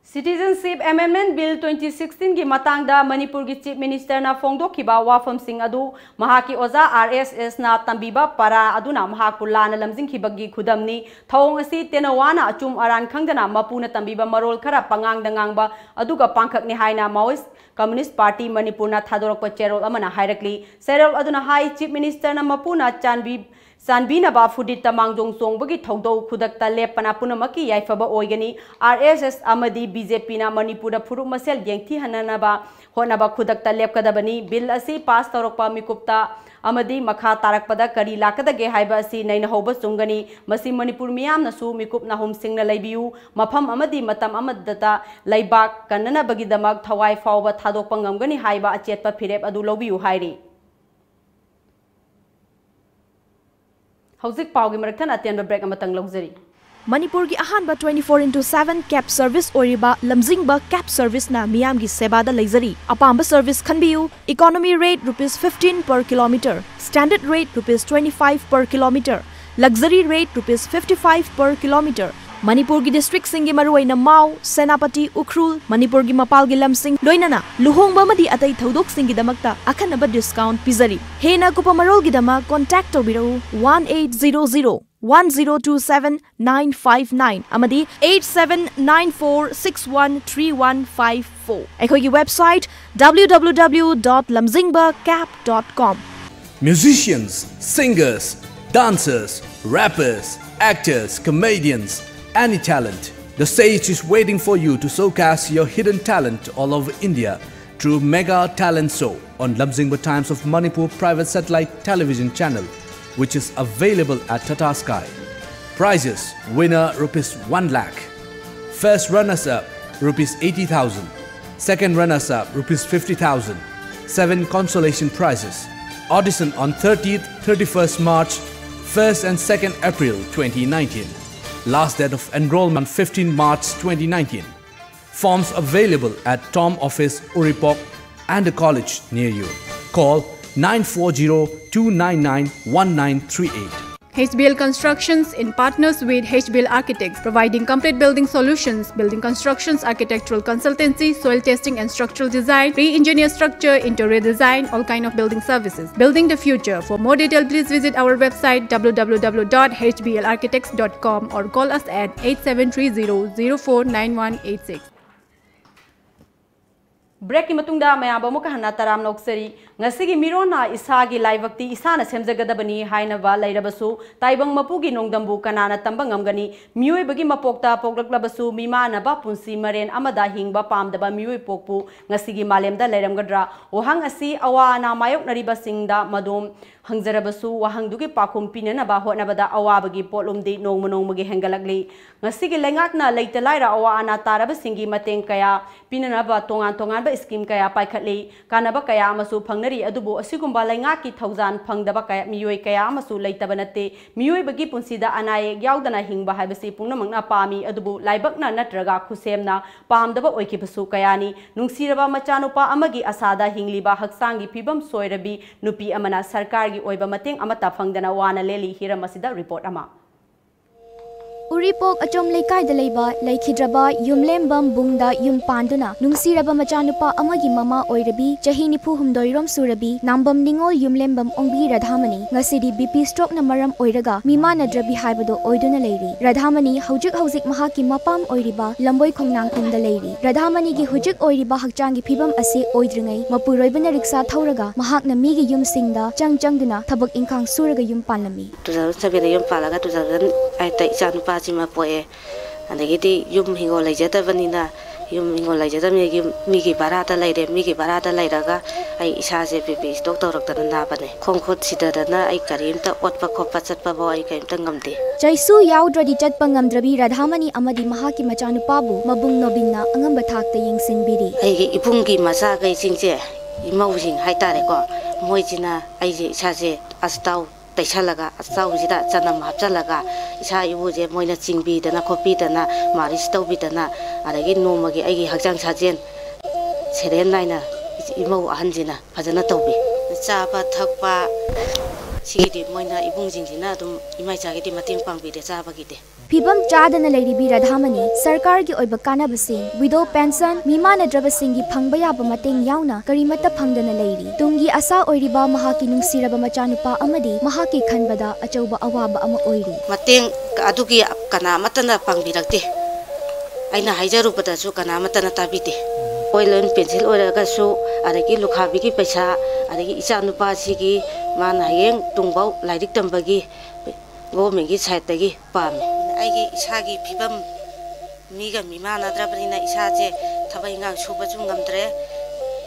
Citizenship Amendment Bill twenty sixteen ꯒꯤ ꯃꯇꯥꯡꯗ ꯃꯅꯤꯄꯨꯔꯒꯤ Chief Minister ꯅ ꯐꯣꯡꯗꯣꯛꯈꯤꯕ ꯋꯥꯐꯝꯁꯤꯡ ꯑꯗꯨ ꯃꯍꯥꯛꯀꯤ ꯑꯣꯖꯥ ꯑꯥꯔ ꯑꯦꯁ ꯑꯦꯁꯅ ꯇꯝꯕꯤꯕ ꯄꯔꯥ ꯑꯗꯨꯅ ꯃꯍꯥꯛꯄꯨ ꯂꯥꯟꯅ ꯂꯝꯖꯤꯡꯈꯤꯕꯒꯤ ꯈꯨꯗꯝꯅꯤ꯫ ꯊꯧꯑꯣꯡ ꯑꯁꯤ ꯇꯦꯅꯋꯥꯅ ꯑꯆꯨꯝ ꯑꯔꯥꯟ ꯈꯪꯗꯅ ꯃꯄꯨꯅ ꯇꯝꯕꯤꯕ ꯃꯔꯣꯜ ꯈꯔ ꯄꯉꯥꯡꯗ ꯉꯥꯡꯕ ꯑꯗꯨꯒ ꯄꯥꯡꯈꯛꯅꯤ ꯍꯥꯏꯅ Maoist Communist Party ꯃꯅꯤꯄꯨꯔꯅ ꯊꯥꯗꯣꯔꯛꯄ ꯆꯦꯔꯣꯜ ꯑꯃꯅ ꯍꯥꯏꯔꯛꯂꯤ꯫ ꯆꯦꯔꯣꯜ ꯑꯗꯨꯅ ꯍꯥꯏ, Chief Minister ꯅ ꯃꯄꯨꯅ ꯆꯥꯟꯕꯤ ꯆꯥꯟꯕꯤꯅꯕ ꯐꯨꯗꯤꯠꯇ ꯃꯥꯡꯖꯣꯡ ꯆꯣꯡꯕꯒꯤ ꯊꯧꯗꯧ ꯈꯨꯗꯛꯇ ꯂꯦꯞꯄꯅ ꯄꯨꯝꯅꯃꯛꯀꯤ ꯌꯥꯏꯐꯕ ꯑꯣꯏꯒꯅꯤ꯫ ꯑꯥꯔ ꯑꯦꯁ ꯑꯦꯁ ꯑꯃꯗꯤ ꯕꯤ ꯖꯦ ꯄꯤꯅ ꯃꯅꯤꯄꯨꯔꯗ ꯐꯨꯔꯨꯞ ꯃꯁꯦꯜ ꯌꯦꯡꯊꯤꯍꯟꯅꯅꯕ ꯍꯣꯠꯅꯕ ꯈꯨꯗꯛꯇ ꯂꯦꯞꯀꯗꯕꯅꯤ꯫ ꯕꯤꯜ ꯑꯁꯤ ꯄꯥꯁ ꯇꯧꯔꯛꯄ ꯃꯤꯀꯨꯞꯇ ꯑꯃꯗꯤ ꯃꯈꯥ ꯇꯥꯔꯛꯄꯗ ꯀꯔꯤ ꯂꯥꯛꯀꯗꯒꯦ ꯍꯥꯏꯕ ꯑꯁꯤ ꯅꯩꯅꯍꯧꯕ ꯆꯨꯝꯒꯅꯤ꯫ ꯃꯁꯤ ꯃꯅꯤꯄꯨꯔ ꯃꯤꯌꯥꯝꯅꯁꯨ ꯃꯤꯀꯨꯞ ꯅꯥꯍꯨꯝ ꯁꯤꯡꯅ ꯂꯩꯕꯤꯌꯨ꯫ ꯃꯐꯝ ꯑꯃꯗꯤ ꯃꯇꯝ ꯑꯃꯗꯇ ꯂꯩꯕꯥꯛ ꯀꯟꯅꯅꯕꯒꯤꯗꯃꯛ ꯊꯋꯥꯏ ꯐꯥꯎꯕ ꯊꯥꯗꯣꯛꯄ ꯉꯝꯒꯅꯤ ꯍꯥꯏꯕ ꯑꯆꯦꯠꯄ ꯐꯤꯔꯦꯞ ꯑꯗꯨ ꯂꯧꯕꯤꯌꯨ ꯍꯥꯏꯔꯤ꯫ ꯍꯧꯖꯤꯛ ꯄꯥꯎꯒꯤ ꯃꯔꯛ ꯊꯠꯅ ꯑꯇꯦꯟꯕ ꯕ꯭ꯔꯦꯛ ꯑꯃꯇꯪ ꯂꯧꯖꯔꯤ꯫ ꯃꯅꯤꯄꯨꯔꯒꯤ ꯑꯍꯥꯟꯕ twenty four into seven cab service ꯑꯣꯏꯔꯤꯕ ꯂꯝꯖꯤꯡꯕ cab service ꯅ ꯃꯤꯌꯥꯝꯒꯤ ꯁꯦꯕꯥꯗ ꯂꯩꯖꯔꯤ꯫ ꯑꯄꯥꯝꯕ service ꯈꯟꯕꯤꯌꯨ꯫ Economy rate rupees fifteen per kilometer, standard rate rupees twenty five per kilometer, luxury rate rupees fifty five per kilometer꯫ ꯃꯅꯤꯄꯨꯔꯒꯤ district ꯁꯤꯡꯒꯤ ꯃꯔꯨꯑꯣꯏꯅ ꯃꯥꯎ, ꯁꯦꯅꯥꯄꯇꯤ, ꯎꯈ꯭ꯔꯨꯜ, ꯃꯅꯤꯄꯨꯔꯒꯤ ꯃꯄꯥꯜꯒꯤ ꯂꯝꯁꯤꯡ, ꯂꯣꯏꯅꯅ ꯂꯨꯍꯣꯡꯕ ꯑꯃꯗꯤ ꯑꯇꯩ ꯊꯧꯗꯣꯛꯁꯤꯡꯒꯤꯗꯃꯛꯇ ꯑꯈꯟꯅꯕ discount ꯄꯤꯖꯔꯤ꯫ ꯍꯦꯟꯅ ꯑꯀꯨꯞꯄ ꯃꯔꯣꯜꯒꯤꯗꯃꯛ contact ꯇꯧꯕꯤꯔꯛꯎ one eight zero zero one zero two seven nine five nine ꯑꯃꯗꯤ eight seven nine four six one three one five four꯫ ꯑꯩꯈꯣꯏꯒꯤ website W W W dot lamzingba cab dot com꯫ Musicians, singers, dancers, rappers, actors, comedians, any talent. The stage is waiting for you to showcase your hidden talent all over India through Mega Talent Show on Lamjingba Times of Manipur private satellite television channel, which is available at Tata Sky. Prizes: winner rupees one lakh, first runners up rupees eighty thousand, second runners up rupees fifty thousand, seven consolation prizes. Audition on thirtieth, thirty-first March, first and second April twenty nineteen. Last date of enrollment fifteen March twenty nineteen. Forms available at Tom Office, Uripok, and the college near you. Call nine four zero two nine nine one nine three eight. H B L Constructions, in partners with H B L Architects, providing complete building solutions, building constructions, architectural consultancy, soil testing and structural design, pre-engineer structure, interior design, all kind of building services. Building the future. For more detail, please visit our website w w w dot h b l architects dot com or call us at eight seven three zero zero four nine one eight six. ꯕ꯭ꯔꯦꯛꯀꯤ ꯃꯇꯨꯡꯗ ꯃꯌꯥꯝꯕꯨ ꯑꯃꯨꯛꯀ ꯍꯟꯅ ꯇꯔꯥꯝꯅ ꯑꯣꯛꯆꯔꯤ꯫ ꯉꯁꯤꯒꯤ ꯃꯤꯔꯣꯟꯅ "ꯏꯁꯥꯒꯤ ꯂꯥꯏꯕꯛꯇꯤ ꯏꯁꯥꯅ ꯁꯦꯝꯖꯒꯗꯕꯅꯤ" ꯍꯥꯏꯅꯕ ꯂꯩꯔꯕꯁꯨ, ꯇꯥꯏꯕꯪ ꯃꯄꯨꯒꯤ ꯅꯣꯡꯗꯝꯕꯨ ꯀꯅꯥꯅ ꯇꯝꯕ ꯉꯝꯒꯅꯤ? ꯃꯤꯑꯣꯏꯕꯒꯤ ꯃꯄꯣꯛꯇ ꯄꯣꯛꯂꯛꯂꯕꯁꯨ, ꯃꯤꯃꯥꯟꯅꯕ ꯄꯨꯟꯁꯤ ꯃꯔꯦꯟ ꯑꯃꯗ ꯍꯤꯡꯕ ꯄꯥꯝꯗꯕ ꯃꯤꯑꯣꯏ ꯄꯣꯛꯄꯨ ꯉꯁꯤꯒꯤ ꯃꯥꯂꯦꯝꯗ ꯂꯩꯔꯝꯒꯗ꯭ꯔꯥ? ꯋꯥꯍꯪ ꯑꯁꯤ ꯑꯋꯥ ꯑꯅꯥ ꯃꯥꯌꯣꯛꯅꯔꯤꯕꯁꯤꯡꯗ ꯃꯗꯣꯝ ꯍꯪꯖꯔꯕꯁꯨ, ꯋꯥꯍꯪꯗꯨꯒꯤ ꯄꯥꯎꯈꯨꯝ ꯄꯤꯅꯅꯕ ꯍꯣꯠꯅꯕꯗ ꯑꯋꯥꯕꯒꯤ ꯄꯣꯠꯂꯨꯝꯗꯤ ꯅꯣꯡꯃ ꯅꯣꯡꯃꯒꯤ ꯍꯦꯟꯒꯠꯂꯛꯂꯤ꯫ ꯉꯁꯤꯒꯤ ꯂꯩꯉꯥꯛꯅ ꯂꯩꯇ ꯂꯥꯏꯔ ꯑꯋꯥ ꯑꯅꯥ ꯇꯥꯔꯕꯁꯤꯡꯒꯤ ꯃꯇꯦꯡ ꯀꯌꯥ ꯄꯤꯅꯅꯕ ꯇꯣꯉꯥꯟ ꯇꯣꯉꯥꯟꯕ ꯁ꯭ꯀꯤꯝ ꯀꯌꯥ ꯄꯥꯏꯈꯠꯂꯤ꯫ ꯀꯥꯟꯅꯕ ꯀꯌꯥ ꯑꯃꯁꯨ ꯐꯪꯅꯔꯤ꯫ ꯑꯗꯨꯕꯨ ꯑꯁꯤꯒꯨꯝꯕ ꯂꯩꯉꯥꯛꯀꯤ ꯊꯧꯖꯥꯜ ꯐꯪꯗꯕ ꯀꯌꯥ, ꯃꯤꯑꯣꯏ ꯀꯌꯥ ꯑꯃꯁꯨ ꯂꯩꯇꯕ ꯅꯠꯇꯦ꯫ ꯃꯤꯑꯣꯏꯕꯒꯤ ꯄꯨꯟꯁꯤꯗ ꯑꯅꯥ ꯑꯌꯦꯛ ꯌꯥꯎꯗꯅ ꯍꯤꯡꯕ ꯍꯥꯏꯕꯁꯤ ꯄꯨꯝꯅꯃꯛꯅ ꯄꯥꯝꯃꯤ, ꯑꯗꯨꯕꯨ ꯂꯥꯏꯕꯛꯅ ꯅꯠꯇ꯭ꯔꯒ ꯈꯨꯠꯁꯦꯝꯅ ꯄꯥꯝꯗꯕ ꯑꯣꯏꯈꯤꯕꯁꯨ ꯀꯌꯥꯅꯤ꯫ ꯅꯨꯡꯁꯤꯔꯕ ꯃꯆꯥꯅꯨꯄꯥ ꯑꯃꯒꯤ ꯑꯁꯥꯗ ꯍꯤꯡꯂꯤꯕ ꯍꯛꯆꯥꯡꯒꯤ ꯐꯤꯕꯝ ꯁꯣꯏꯔꯕꯤ ꯅꯨꯄꯤ ꯑꯃꯅ ꯁꯔꯀꯥꯔꯒꯤ ꯑꯣꯏꯕ ꯃꯇꯦꯡ ꯑꯃꯠꯇ ꯐꯪꯗꯅ ꯋꯥꯅ ꯂꯦꯜꯂꯤ꯫ ꯍꯤꯔꯝ ꯑꯁꯤꯗ ꯔꯤꯄꯣꯔꯠ ꯑꯃ꯫ ꯎꯔꯤꯄꯣꯛ ꯑꯆꯣꯝ ꯂꯩꯀꯥꯏꯗ ꯂꯩꯕ ꯂꯩꯈꯤꯗ꯭ꯔꯕ ꯌꯨꯝꯂꯦꯝꯕꯝ ꯕꯨꯡꯗ ꯌꯨꯝ ꯄꯥꯟꯗꯨꯅ ꯅꯨꯡꯁꯤꯔꯕ ꯃꯆꯥꯅꯨꯄꯥ ꯑꯃꯒꯤ ꯃꯃꯥ ꯑꯣꯏꯔꯕꯤ ꯆꯍꯤ ꯅꯤꯐꯨ ꯍꯨꯝꯗꯣꯏ ꯔꯣꯝ ꯁꯨꯔꯕꯤ ꯅꯥꯝꯕꯝ ꯅꯤꯉꯣꯜ ꯌꯨꯝꯂꯦꯝꯕꯝ ꯑꯣꯡꯕꯤ ꯔꯥꯙꯥꯃꯅꯤ ꯉꯁꯤꯗꯤ ꯕꯤ ꯄꯤ ꯁ꯭ꯇ꯭ꯔꯣꯛꯅ ꯃꯔꯝ ꯑꯣꯏꯔꯒ ꯃꯤꯃꯥꯟꯅꯗ꯭ꯔꯕꯤ ꯍꯥꯏꯕꯗꯣ ꯑꯣꯏꯗꯨꯅ ꯂꯩꯔꯤ꯫ ꯔꯥꯙꯥꯃꯅꯤ ꯍꯧꯖꯤꯛ ꯍꯧꯖꯤꯛ ꯃꯍꯥꯛꯀꯤ ꯃꯄꯥꯝ ꯑꯣꯏꯔꯤꯕ ꯂꯝꯕꯣꯏ ꯈꯣꯡꯅꯥꯡꯈꯣꯡꯗ ꯂꯩꯔꯤ꯫ ꯔꯥꯙꯥꯃꯅꯤꯒꯤ ꯍꯧꯖꯤꯛ ꯑꯣꯏꯔꯤꯕ ꯍꯛꯆꯥꯡꯒꯤ ꯐꯤꯕꯝ ꯑꯁꯤ ꯑꯣꯏꯗ꯭ꯔꯤꯉꯩ ꯃꯄꯨꯔꯣꯏꯕꯅ ꯔꯤꯛꯁꯥ ꯊꯧꯔꯒ ꯃꯍꯥꯛꯅ ꯃꯤꯒꯤ ꯌꯨꯝꯁꯤꯡꯗ ꯆꯪ ꯆꯪꯗꯨꯅ ꯊꯕꯛ ꯏꯪꯈꯥꯡ ꯁꯨꯔꯒ ꯌꯨꯝ ꯄꯥꯜꯂꯝꯃꯤ꯫ ꯇꯨ ꯊꯥꯎꯖꯟ ꯁꯚꯦꯟꯗ ꯌꯨꯝ ꯄꯥꯜꯂꯒ ꯇꯨ ꯊꯥꯎꯖꯟ ꯑꯩꯠꯇ ꯏꯆꯥ ꯅꯨꯄꯥ ꯁꯤꯃ ꯄꯣꯛꯑꯦ꯫ ꯑꯗꯒꯤꯗꯤ ꯌꯨꯝ ꯍꯤꯡꯒꯣꯜ ꯂꯩꯖꯗꯕꯅꯤꯅ, ꯌꯨꯝ ꯍꯤꯡꯒꯣꯜ ꯂꯩꯖꯗꯕꯅꯤꯅ ꯌꯨꯝ ꯃꯤꯒꯤ ꯚꯔꯥꯗ ꯂꯩꯔꯦ꯫ ꯃꯤꯒꯤ ꯚꯔꯥꯗ ꯂꯩꯔꯒ ꯑꯩ ꯏꯁꯥꯁꯦ ꯕꯤ ꯄꯤ ꯏꯁꯇꯣꯛ ꯇꯧꯔꯛꯇꯅ ꯅꯥꯕꯅꯦ꯫ ꯈꯣꯡ ꯈꯨꯠ ꯁꯤꯗꯗꯅ ꯑꯩ ꯀꯔꯤꯝꯇ ꯑꯣꯠꯄ ꯈꯣꯠꯄ ꯆꯠꯄꯐꯥꯎ ꯑꯩ ꯀꯔꯤꯝꯇ ꯉꯝꯗꯦ꯫ ꯆꯩꯁꯨ ꯌꯥꯎꯗ꯭ꯔꯗꯤ ꯆꯠꯄ ꯉꯝꯗ꯭ꯔꯕꯤ ꯔꯥꯙꯥꯃꯅꯤ ꯑꯃꯗꯤ ꯃꯍꯥꯛꯀꯤ ꯃꯆꯥꯅꯨꯄꯥꯕꯨ ꯃꯕꯨꯡ ꯅꯣꯕꯤꯟꯅ ꯑꯉꯝꯕ ꯊꯥꯛꯇ ꯌꯦꯡꯁꯤꯟꯕꯤꯔꯤ꯫ ꯑꯩꯒꯤ ꯏꯕꯨꯡꯒꯤ ꯃꯆꯥꯈꯩꯁꯤꯡꯁꯦ, ꯏꯃꯧꯁꯤꯡ ꯍꯥꯏꯇꯥꯔꯦꯀꯣ, ꯃꯣꯏꯁꯤꯅ ꯑꯩꯁꯦ ꯏꯁꯥꯁꯦ ꯑꯁꯇꯥꯎ ꯇꯩꯁꯜꯂꯒ, ꯑꯆꯧꯁꯤꯗ ꯆꯅꯝ ꯍꯥꯞꯆꯜꯂꯒ ꯏꯁꯥ ꯏꯎꯁꯦ ꯃꯣꯏꯅ ꯆꯤꯡꯕꯤꯗꯅ ꯈꯣꯠꯄꯤꯗꯅ, ꯃꯥꯂꯤꯁ ꯇꯧꯕꯤꯗꯅ, ꯑꯗꯒꯤ ꯅꯣꯡꯃꯒꯤ ꯑꯩꯒꯤ ꯍꯛꯆꯥꯡ ꯁꯥꯖꯦꯜ ꯁꯦꯔꯦꯟ ꯅꯥꯏꯅ ꯏꯃꯧ ꯑꯍꯟꯁꯤꯅ ꯐꯖꯅ ꯇꯧꯕꯤ꯫ ꯆꯥꯕ ꯊꯛꯄ ꯁꯤꯒꯤꯗꯤ ꯃꯣꯏꯅ, ꯏꯕꯨꯡꯁꯤꯡꯁꯤꯅ ꯑꯗꯨꯝ ꯏꯃꯥ ꯏꯆꯥꯒꯤꯗꯤ ꯃꯇꯦꯡ ꯄꯥꯡꯕꯤꯔꯦ ꯆꯥꯕꯒꯤꯗꯤ꯫ ꯐꯤꯕꯝ ꯆꯥꯗꯅ ꯂꯩꯔꯤꯕꯤ ꯔꯥꯙꯥꯃꯅꯤ ꯁꯔꯀꯥꯔꯒꯤ ꯑꯣꯏꯕ ꯀꯥꯟꯅꯕꯁꯤꯡ, ꯋꯤꯗꯣ ꯄꯦꯟꯁꯟ, ꯃꯤꯃꯥꯟꯅꯗ꯭ꯔꯕꯁꯤꯡꯒꯤ ꯐꯪꯕ ꯌꯥꯕ ꯃꯇꯦꯡ ꯌꯥꯎꯅ ꯀꯔꯤꯃꯠꯇ ꯐꯪꯗꯅ ꯂꯩꯔꯤ꯫ ꯇꯨꯡꯒꯤ ꯑꯁꯥ ꯑꯣꯏꯔꯤꯕ ꯃꯍꯥꯛꯀꯤ ꯅꯨꯡꯁꯤꯔꯕ ꯃꯆꯥꯅꯨꯄꯥ ꯑꯃꯗꯤ ꯃꯍꯥꯛꯀꯤ ꯈꯟꯕꯗ ꯑꯆꯧꯕ ꯑꯋꯥꯕ ꯑꯃ ꯑꯣꯏꯔꯤ꯫ ꯃꯇꯦꯡ ꯑꯗꯨꯒꯤ ꯀꯅꯥ ꯑꯃꯠꯇꯅ ꯄꯥꯡꯕꯤꯔꯛꯇꯦ꯫ ꯑꯩꯅ ꯍꯥꯏꯖꯔꯨꯕꯗꯁꯨ ꯀꯅꯥ ꯑꯃꯠꯇꯅ ꯇꯥꯕꯤꯗꯦ꯫ ꯑꯣꯏꯜ ꯑꯦꯟ ꯄꯦꯟꯁꯤꯜ ꯑꯣꯏꯔꯒꯁꯨ, ꯑꯗꯒꯤ ꯂꯨꯈꯥꯕꯤꯒꯤ ꯄꯩꯁꯥ, ꯑꯗꯒꯤ ꯏꯆꯥ ꯅꯨꯄꯥꯁꯤꯒꯤ ꯃꯥꯅ ꯍꯌꯦꯡ ꯇꯨꯡꯐꯥꯎ ꯂꯥꯏꯔꯤꯛ ꯇꯝꯕꯒꯤ ꯒꯣꯔꯃꯦꯟꯒꯤ ꯁꯥꯏꯠꯇꯒꯤ ꯄꯥꯝꯃꯤ꯫ ꯑꯩꯒꯤ ꯏꯁꯥꯒꯤ ꯐꯤꯕꯝ ꯃꯤꯒ ꯃꯤꯃꯥꯟꯅꯗ꯭ꯔꯕꯅꯤꯅ ꯏꯁꯥꯁꯦ ꯊꯕꯛ ꯏꯪꯈꯥꯡ ꯁꯨꯕꯁꯨ ꯉꯝꯗ꯭ꯔꯦ,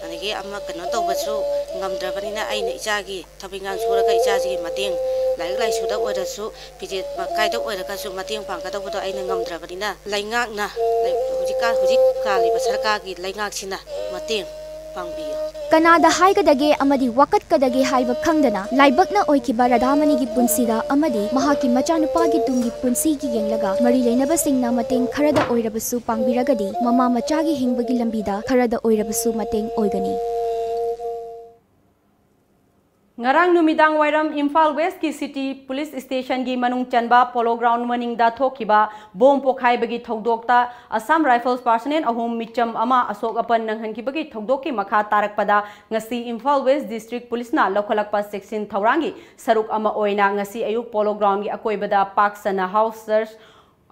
ꯑꯗꯒꯤ ꯑꯃ ꯀꯩꯅꯣ ꯇꯧꯕꯁꯨ ꯉꯝꯗ꯭ꯔꯕꯅꯤꯅ ꯑꯩꯅ ꯏꯆꯥꯒꯤ ꯊꯕꯛ ꯏꯪꯈꯥꯡ ꯁꯨꯔꯒ ꯏꯆꯥꯁꯤꯒꯤ ꯃꯇꯦꯡ, ꯂꯥꯏꯔꯤꯛ ꯂꯥꯏꯁꯨꯗ ꯑꯣꯏꯔꯁꯨ, ꯐꯤꯖꯦꯠ ꯃꯀꯥꯏꯗ ꯑꯣꯏꯔꯒꯁꯨ ꯃꯇꯦꯡ ꯄꯥꯡꯒꯗꯧꯕꯗꯣ ꯑꯩꯅ ꯉꯝꯗ꯭ꯔꯕꯅꯤꯅ ꯂꯩꯉꯥꯛꯅ, ꯂꯩ-, ꯍꯧꯖꯤꯛꯀꯥꯟ, ꯍꯧꯖꯤꯛ ꯀꯥꯜꯂꯤꯕ ꯁꯔꯀꯥꯔꯒꯤ ꯂꯩꯉꯥꯛꯁꯤꯅ ꯃꯇꯦꯡ ꯄꯥꯡꯕꯤꯌꯨ꯫ ꯀꯅꯥꯗ ꯍꯥꯏꯒꯗꯒꯦ ꯑꯃꯗꯤ ꯋꯥꯀꯠꯀꯗꯒꯦ ꯍꯥꯏꯕ ꯈꯪꯗꯅ ꯂꯥꯏꯕꯛꯅ ꯑꯣꯏꯈꯤꯕ ꯔꯥꯙꯥꯃꯅꯤꯒꯤ ꯄꯨꯟꯁꯤꯗ ꯑꯃꯗꯤ ꯃꯍꯥꯛꯀꯤ ꯃꯆꯥꯅꯨꯄꯥꯒꯤ ꯇꯨꯡꯒꯤ ꯄꯨꯟꯁꯤꯒꯤ ꯌꯦꯡꯂꯒ ꯃꯔꯤ ꯂꯩꯅꯕꯁꯤꯡꯅ ꯃꯇꯦꯡ ꯈꯔꯗ ꯑꯣꯏꯔꯕꯁꯨ ꯄꯥꯡꯕꯤꯔꯒꯗꯤ ꯃꯃꯥ ꯃꯆꯥꯒꯤ ꯍꯤꯡꯕꯒꯤ ꯂꯝꯕꯤꯗ ꯈꯔꯗ ꯑꯣꯏꯔꯕꯁꯨ ꯃꯇꯦꯡ ꯑꯣꯏꯒꯅꯤ꯫ ꯉꯔꯥꯡ ꯅꯨꯃꯤꯗꯥꯡ ꯋꯥꯏꯔꯝ ꯏꯝꯐꯥꯜ ꯋꯦꯁꯀꯤ ꯁꯤꯇꯤ ꯄꯨꯂꯤꯁ ꯁ꯭ꯇꯦꯁꯟꯒꯤ ꯃꯅꯨꯡ ꯆꯟꯕ ꯄꯣꯂꯣ ꯒ꯭ꯔꯥꯎꯟ ꯃꯅꯤꯡꯗ ꯊꯣꯛꯈꯤꯕ ꯕꯣꯝ ꯄꯣꯈꯥꯏꯕꯒꯤ ꯊꯧꯗꯣꯛꯇ ꯑꯁꯥꯝ ꯔꯥꯏꯐꯜꯁ ꯄꯥꯔꯁꯅꯦꯜ ꯑꯍꯨꯝ ꯃꯤꯆꯝ ꯑꯃ ꯑꯁꯣꯛ ꯑꯄꯟ ꯅꯪꯍꯟꯈꯤꯕꯒꯤ ꯊꯧꯗꯣꯛꯀꯤ ꯃꯈꯥ ꯇꯥꯔꯛꯄꯗ ꯉꯁꯤ ꯏꯝꯐꯥꯜ ꯋꯦꯁ ꯗꯤꯁꯇ꯭ꯔꯤꯛ ꯄꯨꯂꯤꯁꯅ ꯂꯧꯈꯠꯂꯛꯄ ꯆꯦꯛꯁꯤꯟ ꯊꯧꯔꯥꯡꯒꯤ ꯁꯔꯨꯛ ꯑꯃ ꯑꯣꯏꯅ ꯉꯁꯤ ꯑꯌꯨꯛ ꯄꯣꯂꯣ ꯒ꯭ꯔꯥꯎꯟꯒꯤ ꯑꯀꯣꯏꯕꯗ ꯄꯥꯛ ꯁꯟꯅ ꯍꯥꯎꯁ ꯁꯔꯆ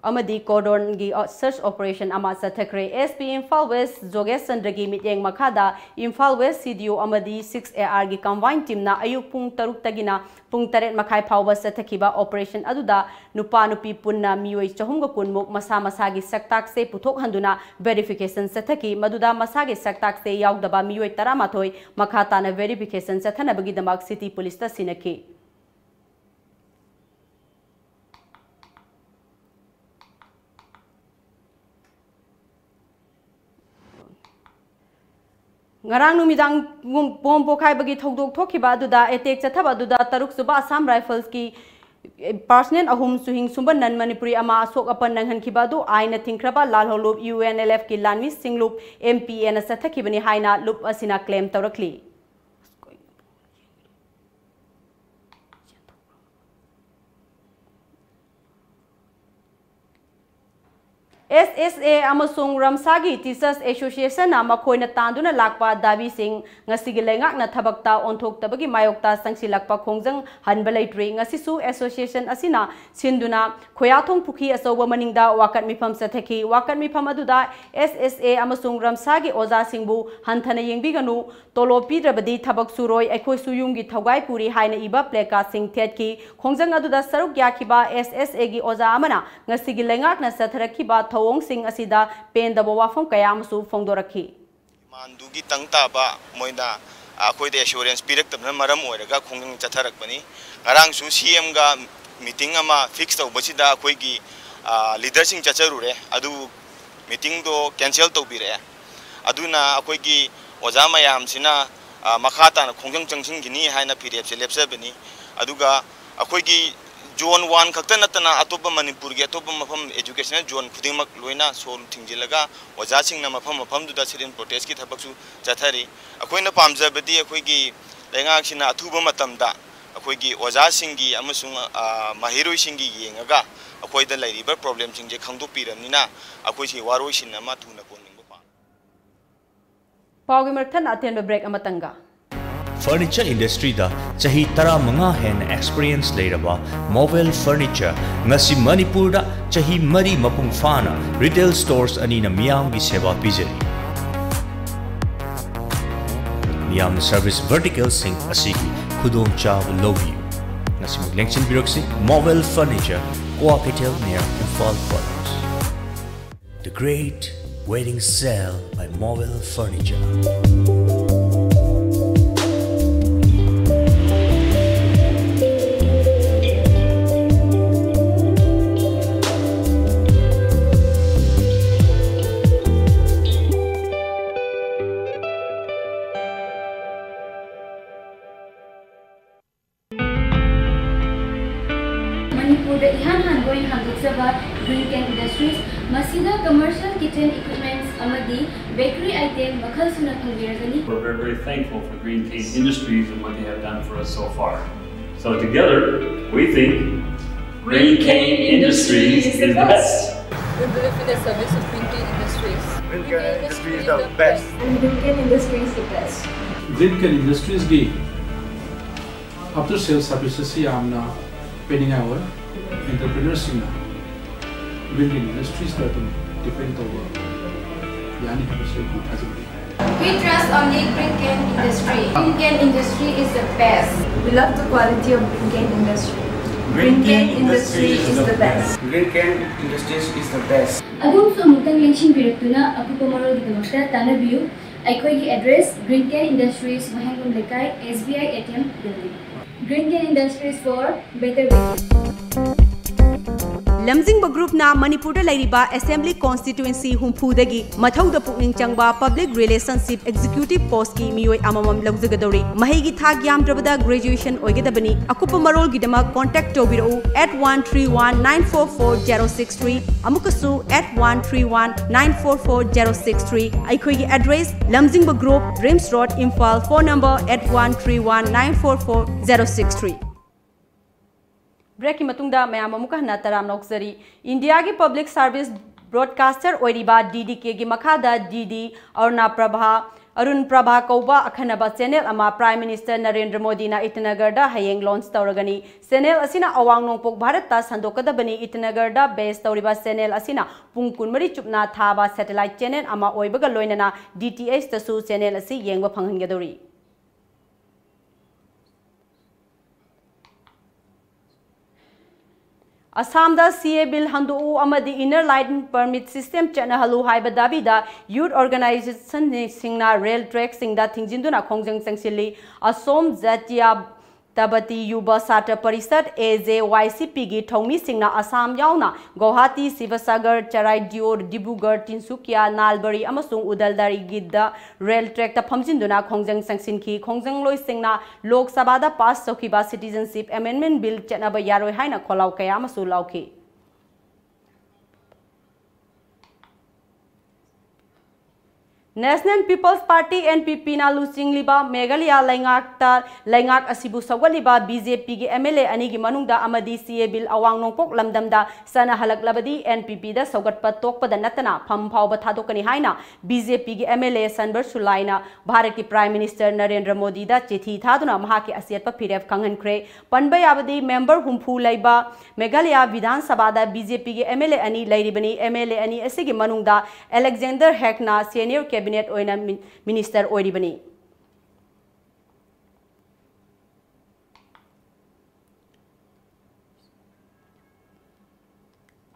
ꯑꯃꯗꯤ cordonꯒꯤ search operation ꯑꯃ ꯆꯠꯊꯈ꯭ꯔꯦ꯫ SP ꯏꯝꯐꯥꯜ ꯋꯦꯁ ꯖꯣꯒꯦꯁ ꯆꯟꯗ꯭ꯔꯒꯤ ꯃꯤꯠꯌꯦꯡ ꯃꯈꯥꯗ ꯏꯝꯐꯥꯜ ꯋꯦꯁ CDO ꯑꯃꯗꯤ six ARꯒꯤ combined teamꯅ ꯑꯌꯨꯛ ꯄꯨꯡ ꯇꯔꯨꯛꯇꯒꯤꯅ ꯄꯨꯡ ꯇꯔꯦꯠ ꯃꯈꯥꯏ ꯐꯥꯎꯕ ꯆꯠꯊꯈꯤꯕ operation ꯑꯗꯨꯗ ꯅꯨꯄꯥ ꯅꯨꯄꯤ ꯄꯨꯟꯅ ꯃꯤꯑꯣꯏ ꯆꯍꯨꯝꯒ ꯀꯨꯟꯃꯨꯛ ꯃꯁꯥ ꯃꯁꯥꯒꯤ ꯁꯛꯇꯥꯛꯁꯦ ꯄꯨꯊꯣꯛꯍꯟꯗꯨꯅ verification ꯆꯠꯊꯈꯤ꯫ ꯃꯗꯨꯗ ꯃꯁꯥꯒꯤ ꯁꯛꯇꯥꯛꯁꯦ ꯌꯥꯎꯗꯕ ꯃꯤꯑꯣꯏ ꯇꯔꯥꯃꯥꯊꯣꯏ ꯃꯈꯥ ꯇꯥꯅ verification ꯆꯠꯊꯅꯕꯒꯤꯗꯃꯛ city policeꯇ ꯁꯤꯟꯅꯈꯤ꯫ ꯉꯔꯥꯡ ꯅꯨꯃꯤꯗꯥꯡ ꯕꯣꯝ ꯄꯣꯈꯥꯏꯕꯒꯤ ꯊꯧꯗꯣꯛ ꯊꯣꯛꯈꯤꯕ ꯑꯗꯨꯗ attack ꯆꯠꯊꯕ ꯑꯗꯨꯗ ꯇꯔꯨꯛ ꯁꯨꯕ Assam Riflesꯀꯤ personnel ꯑꯍꯨꯝ ꯆꯨꯍꯤꯡ ꯁꯨꯝꯕ non Manipuri ꯑꯃ ꯑꯁꯣꯛ ꯑꯄꯟ ꯅꯪꯍꯟꯈꯤꯕ ꯑꯗꯨ ꯑꯥꯏꯟꯅ ꯊꯤꯡꯈ꯭ꯔꯕ ꯂꯥꯜꯍꯧꯂꯨꯞ UNLFꯀꯤ ꯂꯥꯟꯃꯤ ꯁꯤꯡꯂꯨꯞ MPAꯅ ꯆꯠꯊꯈꯤꯕꯅꯤ ꯍꯥꯏꯅ ꯂꯨꯞ ꯑꯁꯤꯅ claim ꯇꯧꯔꯛꯂꯤ꯫ SSA ꯑꯃꯁꯨꯡ ꯔꯝꯁꯥꯒꯤ Teachers Associationꯅ ꯃꯈꯣꯏꯅ ꯇꯥꯟꯗꯨꯅ ꯂꯥꯛꯄ ꯗꯥꯕꯤꯁꯤꯡ ꯉꯁꯤꯒꯤ ꯂꯩꯉꯥꯛꯅ ꯊꯕꯛꯇ ꯑꯣꯟꯊꯣꯛꯇꯕꯒꯤ ꯃꯥꯌꯣꯛꯇ ꯆꯪꯁꯤꯜꯂꯛꯄ ꯈꯣꯡꯖꯪ ꯍꯟꯕ ꯂꯩꯇ꯭ꯔꯤ꯫ ꯉꯁꯤꯁꯨ association ꯑꯁꯤꯅ ꯁꯤꯟꯗꯨꯅ ꯈꯣꯌꯥꯊꯣꯡ ꯄꯨꯈ꯭ꯔꯤ ꯑꯆꯧꯕ ꯃꯅꯤꯡꯗ ꯋꯥꯀꯠ ꯃꯤꯐꯝ ꯆꯠꯊꯈꯤ꯫ ꯋꯥꯀꯠ ꯃꯤꯐꯝ ꯑꯗꯨꯗ SSA ꯑꯃꯁꯨꯡ ꯔꯝꯁꯥꯒꯤ ꯑꯣꯖꯥꯁꯤꯡꯕꯨ ꯍꯟꯊꯅ ꯌꯦꯡꯕꯤꯒꯅꯨ, ꯇꯣꯂꯣꯞ ꯄꯤꯗ꯭ꯔꯕꯗꯤ ꯊꯕꯛ ꯁꯨꯔꯣꯏ, ꯑꯩꯈꯣꯏꯁꯨ ꯌꯨꯝꯒꯤ ꯊꯧꯒꯥꯏ ꯄꯨꯔꯤ ꯍꯥꯏꯅ ꯏꯕ placardꯁꯤꯡ ꯊꯦꯠꯈꯤ꯫ ꯈꯣꯡꯖꯪ ꯑꯗꯨꯗ ꯁꯔꯨꯛ ꯌꯥꯈꯤꯕ SSAꯒꯤ ꯑꯣꯖꯥ ꯑꯃꯅ ꯉꯁꯤꯒꯤ ꯂꯩꯉꯥꯛꯅ ꯆꯠꯊꯔꯛꯈꯤꯕ ꯊꯧꯑꯣꯡꯁꯤꯡ ꯑꯁꯤꯗ ꯄꯦꯟꯗꯕ ꯋꯥꯐꯝ ꯀꯌꯥ ꯑꯃꯁꯨ ꯐꯣꯡꯗꯣꯔꯛꯈꯤ꯫ Demandꯗꯨꯒꯤ ꯇꯪ ꯇꯥꯕ ꯃꯣꯏꯅ, ꯑ, ꯑꯩꯈꯣꯏꯗ assurance ꯄꯤꯔꯛꯇꯕꯅ ꯃꯔꯝ ꯑꯣꯏꯔꯒ ꯈꯣꯡꯖꯪ ꯆꯠꯊꯔꯛꯄꯅꯤ꯫ ꯉꯔꯥꯡꯁꯨ CMꯒ meeting ꯑꯃ fix ꯇꯧꯕꯁꯤꯗ ꯑꯩꯈꯣꯏꯒꯤ, ꯑ, leaderꯁꯤꯡ ꯆꯠꯆꯔꯨꯔꯦ, ꯑꯗꯨ meetingꯗꯣ cancel ꯇꯧꯕꯤꯔꯛꯑꯦ꯫ ꯑꯗꯨꯅ ꯑꯩꯈꯣꯏꯒꯤ ꯑꯣꯖꯥ ꯃꯌꯥꯝꯁꯤꯅ, ꯑ, ꯃꯈꯥ ꯇꯥꯅ ꯈꯣꯡꯖꯪ ꯆꯪꯁꯤꯟꯈꯤꯅꯤ ꯍꯥꯏꯅ ꯐꯤꯔꯦꯞꯁꯦ ꯂꯦꯞꯆꯕꯅꯤ꯫ ꯑꯗꯨꯒ ꯑꯩꯈꯣꯏꯒꯤ zone one ꯈꯛꯇ ꯅꯠꯇꯅ ꯑꯇꯣꯞꯄ ꯃꯅꯤꯄꯨꯔꯒꯤ ꯑꯇꯣꯞꯄ ꯃꯐꯝ educational zone ꯈꯨꯗꯤꯡꯃꯛ ꯂꯣꯏꯅ ꯁꯣ ꯊꯤꯡꯖꯤꯜꯂꯒ ꯑꯣꯖꯥꯁꯤꯡꯅ ꯃꯐꯝ ꯃꯐꯝꯗꯨꯗ sit-in protestꯀꯤ ꯊꯕꯛꯁꯨ ꯆꯠꯊꯔꯤ꯫ ꯑꯩꯈꯣꯏꯅ ꯄꯥꯝꯖꯕꯗꯤ ꯑꯩꯈꯣꯏꯒꯤ ꯂꯩꯉꯥꯛꯁꯤꯅ ꯑꯊꯨꯕ ꯃꯇꯝꯗ ꯑꯩꯈꯣꯏꯒꯤ ꯑꯣꯖꯥꯁꯤꯡꯒꯤ ꯑꯃꯁꯨꯡ, ꯑ, ꯃꯍꯩꯔꯣꯏꯁꯤꯡꯒꯤ ꯌꯦꯡꯉꯒ ꯑꯩꯈꯣꯏꯗ ꯂꯩꯔꯤꯕ problemꯁꯤꯡꯁꯦ ꯈꯪꯗꯣꯛꯄꯤꯔꯕꯅꯤꯅ ꯑꯩꯈꯣꯏꯁꯤ ꯋꯥꯔꯣꯏꯁꯤꯟ ꯑꯃ ꯊꯨꯅ ꯀꯣꯟꯅꯤꯡꯕ ꯄꯥꯝꯃꯤ꯫ ꯄꯥꯎꯒꯤ ꯃꯔꯛ ꯊꯠꯅ ꯑꯇꯦꯟꯕ break ꯑꯃꯇꯪꯒ꯫ Furniture industryꯗ ꯆꯍꯤ ꯇꯔꯥꯃꯉꯥ ꯍꯦꯟꯅ experience ꯂꯩꯔꯕ Movel Furniture ꯉꯁꯤ ꯃꯅꯤꯄꯨꯔꯗ ꯆꯍꯤ ꯃꯔꯤ ꯃꯄꯨꯡ ꯐꯥꯅ retail stores ꯑꯅꯤꯅ ꯃꯤꯌꯥꯝꯒꯤ ꯁꯦꯕꯥ ꯄꯤꯖꯔꯤ꯫ ꯃꯤꯌꯥꯝꯅ service verticalꯁꯤꯡ ꯑꯁꯤꯒꯤ ꯈꯨꯗꯣꯡꯆꯥꯕ ꯂꯧꯕꯤꯌꯨ꯫ ꯉꯁꯤꯃꯛ ꯂꯦꯡꯁꯤꯟꯕꯤꯔꯛꯁꯤ Movel Furniture, Kua Keitel near Imphal College. The Great Wedding Sale by Movel Furniture. ꯃꯅꯤꯄꯨꯔꯗ ꯏꯍꯥꯟ ꯍꯥꯟꯕ ꯑꯣꯏꯅ ꯍꯥꯡꯗꯣꯛꯆꯕ Green Can Industries, ꯃꯁꯤꯗ commercial kitchen equipments ꯑꯃꯗꯤ bakery item ꯃꯈꯜ ꯁꯨꯅ ꯐꯪꯕꯤꯔꯒꯅꯤ꯫ We're very, very thankful for Green Can Industries and what they have done for us so far. So together, we think Green Can Industries is the best. We believe in the service of Green Can Industries. Green Can Industries is the best. And Green Can Industries the best. Green Can Industries ꯒꯤ after sales services ꯁꯤ ꯌꯥꯝꯅ ꯄꯤꯅꯤꯡꯉꯥꯏ ꯑꯣꯏ꯫ Entrepreneurꯁꯤꯡꯅ Green Can Industriesꯇ ꯑꯗꯨꯝ depend ꯇꯧꯕ ꯌꯥꯅꯤ ꯍꯥꯏꯕꯁꯤ ꯑꯩ ꯊꯥꯖꯩ꯫ We trust only Green Can Industry. Green Can Industry is the best. We love the quality of Green Can Industry. Green Can Industry is the best. Green Can Industries is the best. ꯑꯗꯣꯝꯁꯨ ꯑꯃꯨꯛꯇꯪ ꯂꯦꯡꯁꯤꯟꯕꯤꯔꯛꯇꯨꯅ ꯑꯀꯨꯞꯄ ꯃꯔꯣꯜꯒꯤꯗꯃꯛꯇ ꯇꯥꯟꯅꯕꯤꯌꯨ꯫ ꯑꯩꯈꯣꯏꯒꯤ address Green Can Industries, ꯋꯥꯍꯦꯡꯕꯝ ꯂꯩꯀꯥꯏ, S B I A T M building. Green Can Industries for better business. ꯂꯝꯖꯤꯡꯕ ꯒ꯭ꯔꯨꯞꯅ ꯃꯅꯤꯄꯨꯔꯗ ꯂꯩꯔꯤꯕ Assembly Constituency ꯍꯨꯝꯐꯨꯗꯒꯤ ꯃꯊꯧꯗ ꯄꯨꯛꯅꯤꯡ ꯆꯪꯕ Public Relationship Executive Postꯀꯤ ꯃꯤꯑꯣꯏ ꯑꯃꯃꯝ ꯂꯧꯖꯒꯗꯧꯔꯤ꯫ ꯃꯍꯩꯒꯤ ꯊꯥꯛ ꯌꯥꯝꯗ꯭ꯔꯕꯗ graduation ꯑꯣꯏꯒꯗꯕꯅꯤ꯫ ꯑꯀꯨꯞꯄ ꯃꯔꯣꯜꯒꯤꯗꯃꯛ contact ꯇꯧꯕꯤꯔꯛꯎ at one three one nine four four zero six three, ꯑꯃꯨꯛꯀꯁꯨ at one three one nine four four zero six three꯫ ꯑꯩꯈꯣꯏꯒꯤ address, ꯂꯝꯖꯤꯡꯕ Group, RIMS Road, Imphal, phone number at one three one nine four four zero six three꯫ Breakꯀꯤ ꯃꯇꯨꯡꯗ ꯃꯌꯥꯝ ꯑꯃꯨꯛꯀ ꯍꯟꯅ ꯇꯔꯥꯝꯅ ꯑꯣꯛꯆꯔꯤ꯫ ꯏꯟꯗꯤꯌꯥꯒꯤ public service broadcaster ꯑꯣꯏꯔꯤꯕ D D Kꯒꯤ ꯃꯈꯥꯗ D D, ꯑꯔꯨꯅꯥ ꯄ꯭ꯔꯚꯥ, ꯑꯔꯨꯟ ꯄ꯭ꯔꯚꯥ ꯀꯧꯕ ꯑꯈꯟꯅꯕ ꯆꯦꯅꯦꯜ ꯑꯃ ꯄ꯭ꯔꯥꯏꯝ ꯃꯤꯅꯤꯁꯇꯔ ꯅꯔꯦꯟꯗ꯭ꯔ ꯃꯣꯗꯤꯅ ꯏꯇꯥꯅꯒꯔꯗ ꯍꯌꯦꯡ ꯂꯣꯟꯆ ꯇꯧꯔꯒꯅꯤ꯫ ꯆꯦꯅꯦꯜ ꯑꯁꯤꯅ ꯑꯋꯥꯡ ꯅꯣꯡꯄꯣꯛ ꯚꯥꯔꯠꯇ ꯁꯟꯗꯣꯛꯀꯗꯕꯅꯤ꯫ ꯏꯇꯥꯅꯒꯔꯗ ꯕꯦꯖ ꯇꯧꯔꯤꯕ ꯆꯦꯅꯦꯜ ꯑꯁꯤꯅ ꯄꯨꯡ ꯀꯨꯟꯃꯔꯤ ꯆꯨꯞꯅ ꯊꯥꯕ ꯁꯦꯇꯦꯂꯥꯏꯠ ꯆꯦꯅꯦꯜ ꯑꯃ ꯑꯣꯏꯕꯒ ꯂꯣꯏꯅꯅ ꯗꯤ ꯇꯤ ꯑꯩꯆꯇꯁꯨ ꯆꯦꯅꯦꯜ ꯑꯁꯤ ꯌꯦꯡꯕ ꯐꯪꯍꯟꯒꯗꯧꯔꯤ꯫ ꯑꯁꯥꯝꯗ ꯁꯤ ꯑꯦ ꯕꯤꯜ ꯍꯟꯗꯣꯛꯎ ꯑꯃꯗꯤ ꯏꯟꯅꯔ ꯂꯥꯏꯟ ꯄꯔꯃꯤꯠ ꯁꯤꯁꯇꯦꯝ ꯆꯠꯅꯍꯜꯂꯨ ꯍꯥꯏꯕ ꯗꯥꯕꯤꯗ ꯌꯨꯊ ꯑꯣꯔꯒꯅꯥꯏꯖꯦꯁꯟꯁꯤꯡꯅ ꯔꯦꯜ ꯇ꯭ꯔꯦꯛꯁꯤꯡꯗ ꯊꯤꯡꯖꯤꯟꯗꯨꯅ ꯈꯣꯡꯖꯪ ꯆꯪꯁꯤꯜꯂꯤ꯫ ꯑꯁꯣꯝ ꯖꯥꯇꯤꯌꯥ ꯇꯕꯇꯤ ꯌꯨꯕ ꯁꯥꯇ꯭ꯔ ꯄꯔꯤꯁꯠ, ꯑꯦ ꯖꯦ ꯋꯥꯏ ꯁꯤ ꯄꯤꯒꯤ ꯊꯧꯃꯤꯁꯤꯡꯅ ꯑꯁꯥꯝ ꯌꯥꯎꯅ ꯒꯧꯍꯥꯇꯤ, ꯁꯤꯕꯁꯥꯒꯔ, ꯆꯔꯥꯏꯗꯤꯑꯣ, ꯗꯤꯕ꯭ꯔꯨꯒꯔ, ꯇꯤꯟꯁꯨꯀꯤꯌꯥ, ꯅꯥꯜꯕꯔꯤ ꯑꯃꯁꯨꯡ ꯎꯗꯜꯗꯥꯔꯤꯒꯤꯗ ꯔꯦꯜ ꯇ꯭ꯔꯦꯛꯇ ꯐꯝꯖꯤꯟꯗꯨꯅ ꯈꯣꯡꯖꯪ ꯆꯪꯁꯤꯟꯈꯤ꯫ ꯈꯣꯡꯖꯪꯂꯣꯏꯁꯤꯡꯅ ꯂꯣꯛ ꯁꯚꯥꯗ ꯄꯥꯁ ꯇꯧꯈꯤꯕ ꯁꯤꯇꯤꯖꯟꯁꯤꯞ ꯑꯦꯃꯦꯟꯗꯃꯦꯟꯠ ꯕꯤꯜ ꯆꯠꯅꯕ ꯌꯥꯔꯣꯏ ꯍꯥꯏꯅ ꯈꯣꯜꯂꯥꯎ ꯀꯌꯥ ꯑꯃꯁꯨ ꯂꯥꯎꯈꯤ꯫ National peoples party, N P ꯄꯤꯅ ꯂꯨꯆꯤꯡꯂꯤꯕ ꯃꯦꯘꯥꯂꯌꯥ ꯂꯩꯉꯥꯛꯇ, ꯂꯩꯉꯥꯛ ꯑꯁꯤꯕꯨ ꯁꯧꯒꯠꯂꯤꯕ ꯕꯤ ꯖꯦ ꯄꯤꯒꯤ ꯑꯦꯝ ꯑꯦꯜ ꯑꯦ ꯑꯅꯤꯒꯤ ꯃꯅꯨꯡꯗ ꯑꯃꯗꯤ ꯁꯤ ꯑꯦ ꯕꯤꯜ ꯑꯋꯥꯡ ꯅꯣꯡꯄꯣꯛ ꯂꯝꯗꯝꯗ ꯆꯠꯅꯍꯜꯂꯛꯂꯕꯗꯤ ꯑꯦꯟ ꯄꯤ ꯄꯤꯗ ꯁꯧꯒꯠꯄ ꯇꯣꯛꯄꯗ ꯅꯠꯇꯅ ꯐꯝ ꯐꯥꯎꯕ ꯊꯥꯗꯣꯛꯀꯅꯤ ꯍꯥꯏꯅ ꯕꯤ ꯖꯦ ꯄꯤꯒꯤ ꯑꯦꯝ ꯑꯦꯜ ꯑꯦ ꯁꯟꯕꯔ ꯁꯨꯂꯥꯏꯅ ꯚꯥꯔꯠꯀꯤ ꯄ꯭ꯔꯥꯏꯝ ꯃꯤꯅꯤꯁꯇꯔ ꯅꯔꯦꯟꯗ꯭ꯔ ꯃꯣꯗꯤꯗ ꯆꯤꯊꯤ ꯊꯥꯗꯨꯅ ꯃꯍꯥꯛꯀꯤ ꯑꯆꯦꯠꯄ ꯐꯤꯔꯦꯞ ꯈꯪꯍꯟꯈ꯭ꯔꯦ꯫ ꯄꯟꯕ ꯌꯥꯕꯗꯤ ꯃꯦꯝꯕꯔ ꯍꯨꯝꯐꯨ ꯂꯩꯕ ꯃꯦꯘꯥꯂꯌꯥ ꯕꯤꯙꯥꯟ ꯁꯚꯥꯗ ꯕꯤ ꯖꯦ ꯄꯤꯒꯤ ꯑꯦꯝ ꯑꯦꯜ ꯑꯦ ꯑꯅꯤ ꯂꯩꯔꯤꯕꯅꯤ꯫ ꯑꯦꯝ ꯑꯦꯜ ꯑꯦ ꯑꯅꯤ ꯑꯁꯤꯒꯤ ꯃꯅꯨꯡꯗ ꯑꯂꯦꯛꯖꯦꯟꯗꯔ ꯍꯦꯛꯅ ꯁꯦꯅꯤꯌꯔ ꯀꯦꯕꯤꯅꯦꯠ ꯑꯣꯏꯅ ꯃꯤ-, ꯃꯤꯅꯤꯁꯇꯔ ꯑꯣꯏꯔꯤꯕꯅꯤ꯫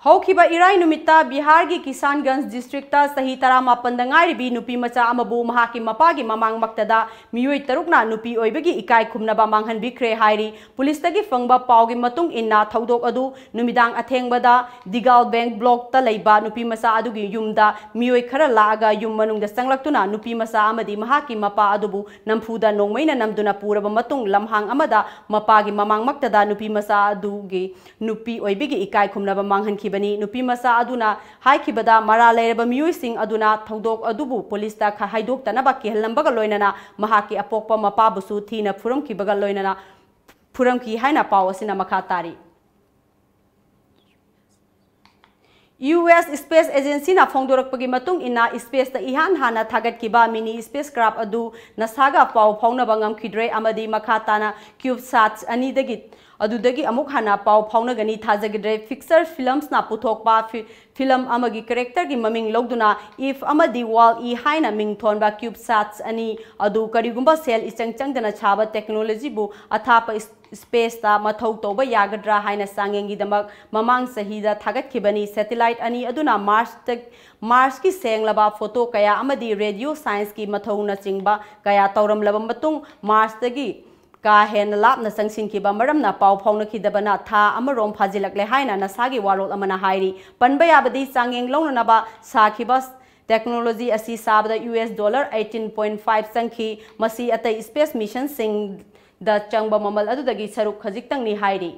ꯍꯧꯈꯤꯕ ꯏꯔꯥꯏ ꯅꯨꯃꯤꯠꯇ ꯕꯤꯍꯥꯔꯒꯤ ꯀꯤꯁꯥꯟꯒꯟꯖ ꯗꯤꯁꯇ꯭ꯔꯤꯛꯇ ꯆꯍꯤ ꯇꯔꯥꯃꯥꯄꯟꯗ ꯉꯥꯏꯔꯤꯕꯤ ꯅꯨꯄꯤ ꯃꯆꯥ ꯑꯃꯕꯨ ꯃꯍꯥꯛꯀꯤ ꯃꯄꯥꯒꯤ ꯃꯃꯥꯡꯃꯛꯇꯗ ꯃꯤꯑꯣꯏ ꯇꯔꯨꯛꯅ ꯅꯨꯄꯤ ꯑꯣꯏꯕꯒꯤ ꯏꯀꯥꯏ ꯈꯨꯝꯅꯕ ꯃꯥꯡꯍꯟꯕꯤꯈ꯭ꯔꯦ ꯍꯥꯏꯔꯤ꯫ ꯄꯨꯂꯤꯁꯇꯒꯤ ꯐꯪꯕ ꯄꯥꯎꯒꯤ ꯃꯇꯨꯡ ꯏꯟꯅ ꯊꯧꯗꯣꯛ ꯑꯗꯨ ꯅꯨꯃꯤꯗꯥꯡ ꯑꯊꯦꯡꯕꯗ ꯗꯤꯒꯥꯜ ꯕꯦꯡ ꯕ꯭ꯂꯣꯛꯇ ꯂꯩꯕ ꯅꯨꯄꯤ ꯃꯆꯥ ꯑꯗꯨꯒꯤ ꯌꯨꯝꯗ ꯃꯤꯑꯣꯏ ꯈꯔ ꯂꯥꯛꯑꯒ ꯌꯨꯝ ꯃꯅꯨꯡꯗ ꯆꯪꯂꯛꯇꯨꯅ ꯅꯨꯄꯤ ꯃꯆꯥ ꯑꯃꯗꯤ ꯃꯍꯥꯛꯀꯤ ꯃꯄꯥ ꯑꯗꯨꯕꯨ ꯅꯝꯐꯨꯗ ꯅꯣꯡꯃꯩꯅ ꯅꯝꯗꯨꯅ ꯄꯨꯔꯕ ꯃꯇꯨꯡ ꯂꯝꯍꯥꯡ ꯑꯃꯗ ꯃꯄꯥꯒꯤ ꯃꯃꯥꯡꯃꯛꯇꯗ ꯅꯨꯄꯤ ꯃꯆꯥ ꯑꯗꯨꯒꯤ ꯅꯨꯄꯤ ꯑꯣꯏꯕꯤꯒꯤ ꯏꯀꯥꯏ ꯈꯨꯝꯅꯕ ꯃꯥꯡꯍꯟꯈꯤꯕꯅꯤ꯫ ꯅꯨꯄꯤ ꯃꯆꯥ ꯑꯗꯨꯅ ꯍꯥꯏꯈꯤꯕꯗ ꯃꯔꯥꯜ ꯂꯩꯔꯕ ꯃꯤꯑꯣꯏꯁꯤꯡ ꯑꯗꯨꯅ ꯊꯧꯗꯣꯛ ꯑꯗꯨꯕꯨ ꯄꯨꯂꯤꯁꯇ ꯈ-, ꯍꯥꯏꯗꯣꯛꯇꯅꯕ ꯀꯤꯍꯜꯂꯝꯕꯒ ꯂꯣꯏꯅꯅ ꯃꯍꯥꯛꯀꯤ ꯑꯄꯣꯛꯄ ꯃꯄꯥꯕꯨꯁꯨ ꯊꯤꯅ ꯐꯨꯔꯝꯈꯤꯕꯒ ꯂꯣꯏꯅꯅ ꯐꯨꯔꯝꯈꯤ ꯍꯥꯏꯅ ꯄꯥꯎ ꯑꯁꯤꯅ ꯃꯈꯥ ꯇꯥꯔꯤ꯫ ꯌꯨ ꯑꯦꯁ Space Agencyꯅ ꯐꯣꯡꯗꯣꯔꯛꯄꯒꯤ ꯃꯇꯨꯡ ꯏꯟꯅ, spaceꯇ ꯏꯍꯥꯟ ꯍꯥꯟꯅ ꯊꯥꯒꯠꯈꯤꯕ mini spacecraft ꯑꯗꯨ NASAꯒ ꯄꯥꯎ ꯐꯥꯎꯅꯕ ꯉꯝꯈꯤꯗ꯭ꯔꯦ ꯑꯃꯗꯤ ꯃꯈꯥ ꯇꯥꯅ CubeSats ꯑꯅꯤꯗꯒꯤ, ꯑꯗꯨꯗꯒꯤ ꯑꯃꯨꯛ ꯍꯟꯅ ꯄꯥꯎ ꯐꯥꯎꯅꯒꯅꯤ ꯊꯥꯖꯈꯤꯗ꯭ꯔꯦ꯫ Pixar Filmsꯅ ꯄꯨꯊꯣꯛꯄ ꯐꯤ-, film ꯑꯃꯒꯤ characterꯒꯤ ꯃꯃꯤꯡ ꯂꯧꯗꯨꯅ Eve ꯑꯃꯗꯤ Wall-E ꯍꯥꯏꯅ ꯃꯤꯡ ꯊꯣꯟꯕ CubeSats ꯑꯅꯤ ꯑꯗꯨ ꯀꯔꯤꯒꯨꯝꯕ ꯁꯦꯜ ꯏꯆꯪ ꯆꯪꯗꯅ ꯁꯥꯕ technologyꯕꯨ ꯑꯊꯥꯞꯄ ꯏꯁ-, spaceꯇ ꯃꯊꯧ ꯇꯧꯕ ꯌꯥꯒꯗ꯭ꯔꯥ ꯍꯥꯏꯅ ꯆꯥꯡꯌꯦꯡꯒꯤꯗꯃꯛ ꯃꯃꯥꯡ ꯆꯍꯤꯗ ꯊꯥꯒꯠꯈꯤꯕꯅꯤ꯫ Satellite ꯑꯅꯤ ꯑꯗꯨꯅ Marsꯇ, Marsꯀꯤ ꯁꯦꯡꯂꯕ photo ꯀꯌꯥ ꯑꯃꯗꯤ radio scienceꯀꯤ ꯃꯊꯧꯅꯆꯤꯡꯕ ꯀꯌꯥ ꯇꯧꯔꯝꯂꯕ ꯃꯇꯨꯡ, Marsꯇꯒꯤ ꯀꯥ ꯍꯦꯟꯅ ꯂꯥꯞꯅ ꯆꯪꯁꯤꯟꯈꯤꯕ ꯃꯔꯝꯅ ꯄꯥꯎ ꯐꯥꯎꯅꯈꯤꯗꯕꯅ ꯊꯥ ꯑꯃꯔꯣꯝ ꯐꯥꯖꯤꯜꯂꯛꯂꯦ ꯍꯥꯏꯅ NASAꯒꯤ ꯋꯥꯔꯣꯜ ꯑꯃꯅ ꯍꯥꯏꯔꯤ꯫ ꯄꯟꯕ ꯌꯥꯕꯗꯤ, ꯆꯥꯡꯌꯦꯡ ꯂꯧꯅꯅꯕ ꯁꯥꯈꯤꯕ technology ꯑꯁꯤ ꯁꯥꯕꯗ U S dollar eighteen point five ꯆꯪꯈꯤ꯫ ꯃꯁꯤ ꯑꯇꯩ space missionꯁꯤꯡꯗ ꯆꯪꯕ ꯃꯃꯜ ꯑꯗꯨꯗꯒꯤ ꯁꯔꯨꯛ ꯈꯖꯤꯛꯇꯪꯅꯤ ꯍꯥꯏꯔꯤ꯫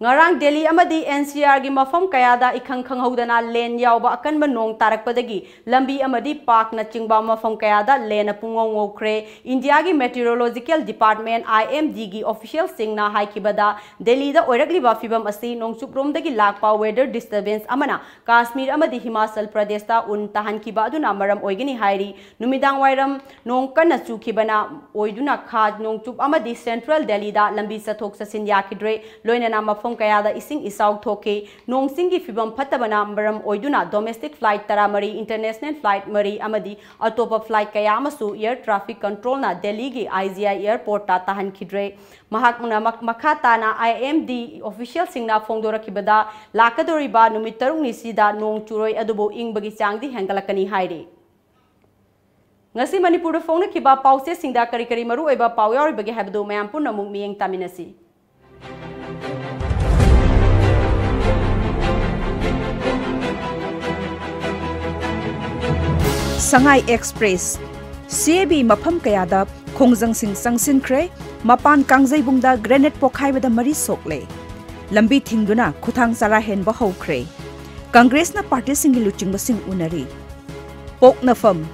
ꯉꯔꯥꯡ ꯗꯦꯜꯂꯤ ꯑꯃꯗꯤ N C Rꯒꯤ ꯃꯐꯝ ꯀꯌꯥꯗ ꯏꯈꯪ ꯈꯪꯍꯧꯗꯅ ꯂꯦꯟ ꯌꯥꯎꯕ ꯑꯀꯟꯕ ꯅꯣꯡ ꯇꯥꯔꯛꯄꯗꯒꯤ ꯂꯝꯕꯤ ꯑꯃꯗꯤ parkꯅꯆꯤꯡꯕ ꯃꯐꯝ ꯀꯌꯥꯗ ꯂꯦꯟꯅ ꯄꯨꯡꯉꯧ ꯉꯧꯈ꯭ꯔꯦ꯫ ꯏꯟꯗꯤꯌꯥꯒꯤ Meteorological Department, I M Dꯒꯤ officialꯁꯤꯡꯅ ꯍꯥꯏꯈꯤꯕꯗ, ꯗꯦꯜꯂꯤꯗ ꯑꯣꯏꯔꯛꯂꯤꯕ ꯐꯤꯚꯝ ꯑꯁꯤ ꯅꯣꯡꯆꯨꯞꯂꯣꯝꯗꯒꯤ ꯂꯥꯛꯄ weather disturbance ꯑꯃꯅ ꯀꯥꯁꯃꯤꯔ ꯑꯃꯗꯤ ꯍꯤꯃꯥꯆꯜ ꯄ꯭ꯔꯗꯦꯁꯇ ꯎꯟ ꯇꯥꯍꯟꯈꯤꯕ ꯑꯗꯨꯅ ꯃꯔꯝ ꯑꯣꯏꯒꯅꯤ ꯍꯥꯏꯔꯤ꯫ ꯅꯨꯃꯤꯗꯥꯡ ꯋꯥꯏꯔꯝ ꯅꯣꯡ ꯀꯟꯅ ꯆꯨꯈꯤꯕꯅ ꯑꯣꯏꯗꯨꯅ ꯈꯥ ꯅꯣꯡꯆꯨꯞ ꯑꯃꯗꯤ central ꯗꯦꯜꯂꯤꯗ ꯂꯝꯕꯤ ꯆꯠꯊꯣꯛ ꯆꯠꯁꯤꯟ ꯌꯥꯈꯤꯗ꯭ꯔꯦ꯫ ꯂꯣꯏꯅꯅ ꯃꯐꯝ ꯀꯌꯥꯗ ꯏꯁꯤꯡ ꯏꯆꯥꯎ ꯊꯣꯛꯈꯤ꯫ ꯅꯣꯡ ꯆꯤꯡꯒꯤ ꯐꯤꯕꯝ ꯐꯠꯇꯕꯅ ꯃꯔꯝ ꯑꯣꯏꯗꯨꯅ domestic flight ꯇꯔꯥꯃꯔꯤ, international flight ꯃꯔꯤ ꯑꯃꯗꯤ ꯑꯇꯣꯞꯄ flight ꯀꯌꯥ ꯑꯃꯁꯨ air traffic controlꯅ ꯗꯦꯜꯂꯤꯒꯤ I G I airportꯇ ꯇꯥꯍꯟꯈꯤꯗ꯭ꯔꯦ꯫ ꯃꯍꯥꯛꯅ ꯃꯛ-, ꯃꯈꯥ ꯇꯥꯅ I M D officialꯁꯤꯡꯅ ꯐꯣꯡꯗꯣꯔꯛꯈꯤꯕꯗ, ꯂꯥꯛꯀꯗꯧꯔꯤꯕ ꯅꯨꯃꯤꯠ ꯇꯔꯨꯛꯅꯤꯁꯤꯗ ꯅꯣꯡ ꯆꯨꯔꯣꯏ, ꯑꯗꯨꯕꯨ ꯏꯪꯕꯒꯤ ꯆꯥꯡꯗꯤ ꯍꯦꯟꯒꯠꯂꯛꯀꯅꯤ ꯍꯥꯏꯔꯤ꯫ ꯉꯁꯤ ꯃꯅꯤꯄꯨꯔꯗ ꯐꯣꯡꯅꯈꯤꯕ ꯄꯥꯎꯆꯦꯁꯤꯡꯗ ꯀꯔꯤ ꯀꯔꯤ ꯃꯔꯨꯑꯣꯏꯕ ꯄꯥꯎ ꯌꯥꯎꯔꯤꯕꯒꯦ ꯍꯥꯏꯕꯗꯨ ꯃꯌꯥꯝ ꯄꯨꯟꯅ ꯑꯃꯨꯛ ꯃꯤꯠꯌꯦꯡ ꯇꯥꯃꯤꯟꯅꯁꯤ꯫ ꯁꯉꯥꯏ ꯑꯦꯛꯁꯄ꯭ꯔꯦꯁ, C A B ꯃꯐꯝ ꯀꯌꯥꯗ ꯈꯣꯡꯖꯪꯁꯤꯡ ꯆꯪꯁꯤꯟꯈ꯭ꯔꯦ꯫ ꯃꯄꯥꯟ ꯀꯥꯡꯖꯩꯕꯨꯡꯗ grenade ꯄꯣꯈꯥꯏꯕꯗ ꯃꯔꯤ ꯁꯣꯛꯂꯦ꯫ ꯂꯝꯕꯤ ꯊꯤꯡꯗꯨꯅ ꯈꯨꯊꯥꯡ ꯆꯔꯥ ꯍꯦꯟꯕ ꯍꯧꯈ꯭ꯔꯦ꯫ ꯀꯪꯒ꯭ꯔꯦꯁꯅ ꯄꯥꯔꯇꯤꯁꯤꯡꯒꯤ ꯂꯨꯆꯤꯡꯕꯁꯤꯡ ꯎꯅꯔꯤ꯫ ꯄꯣꯛꯅꯐꯝ,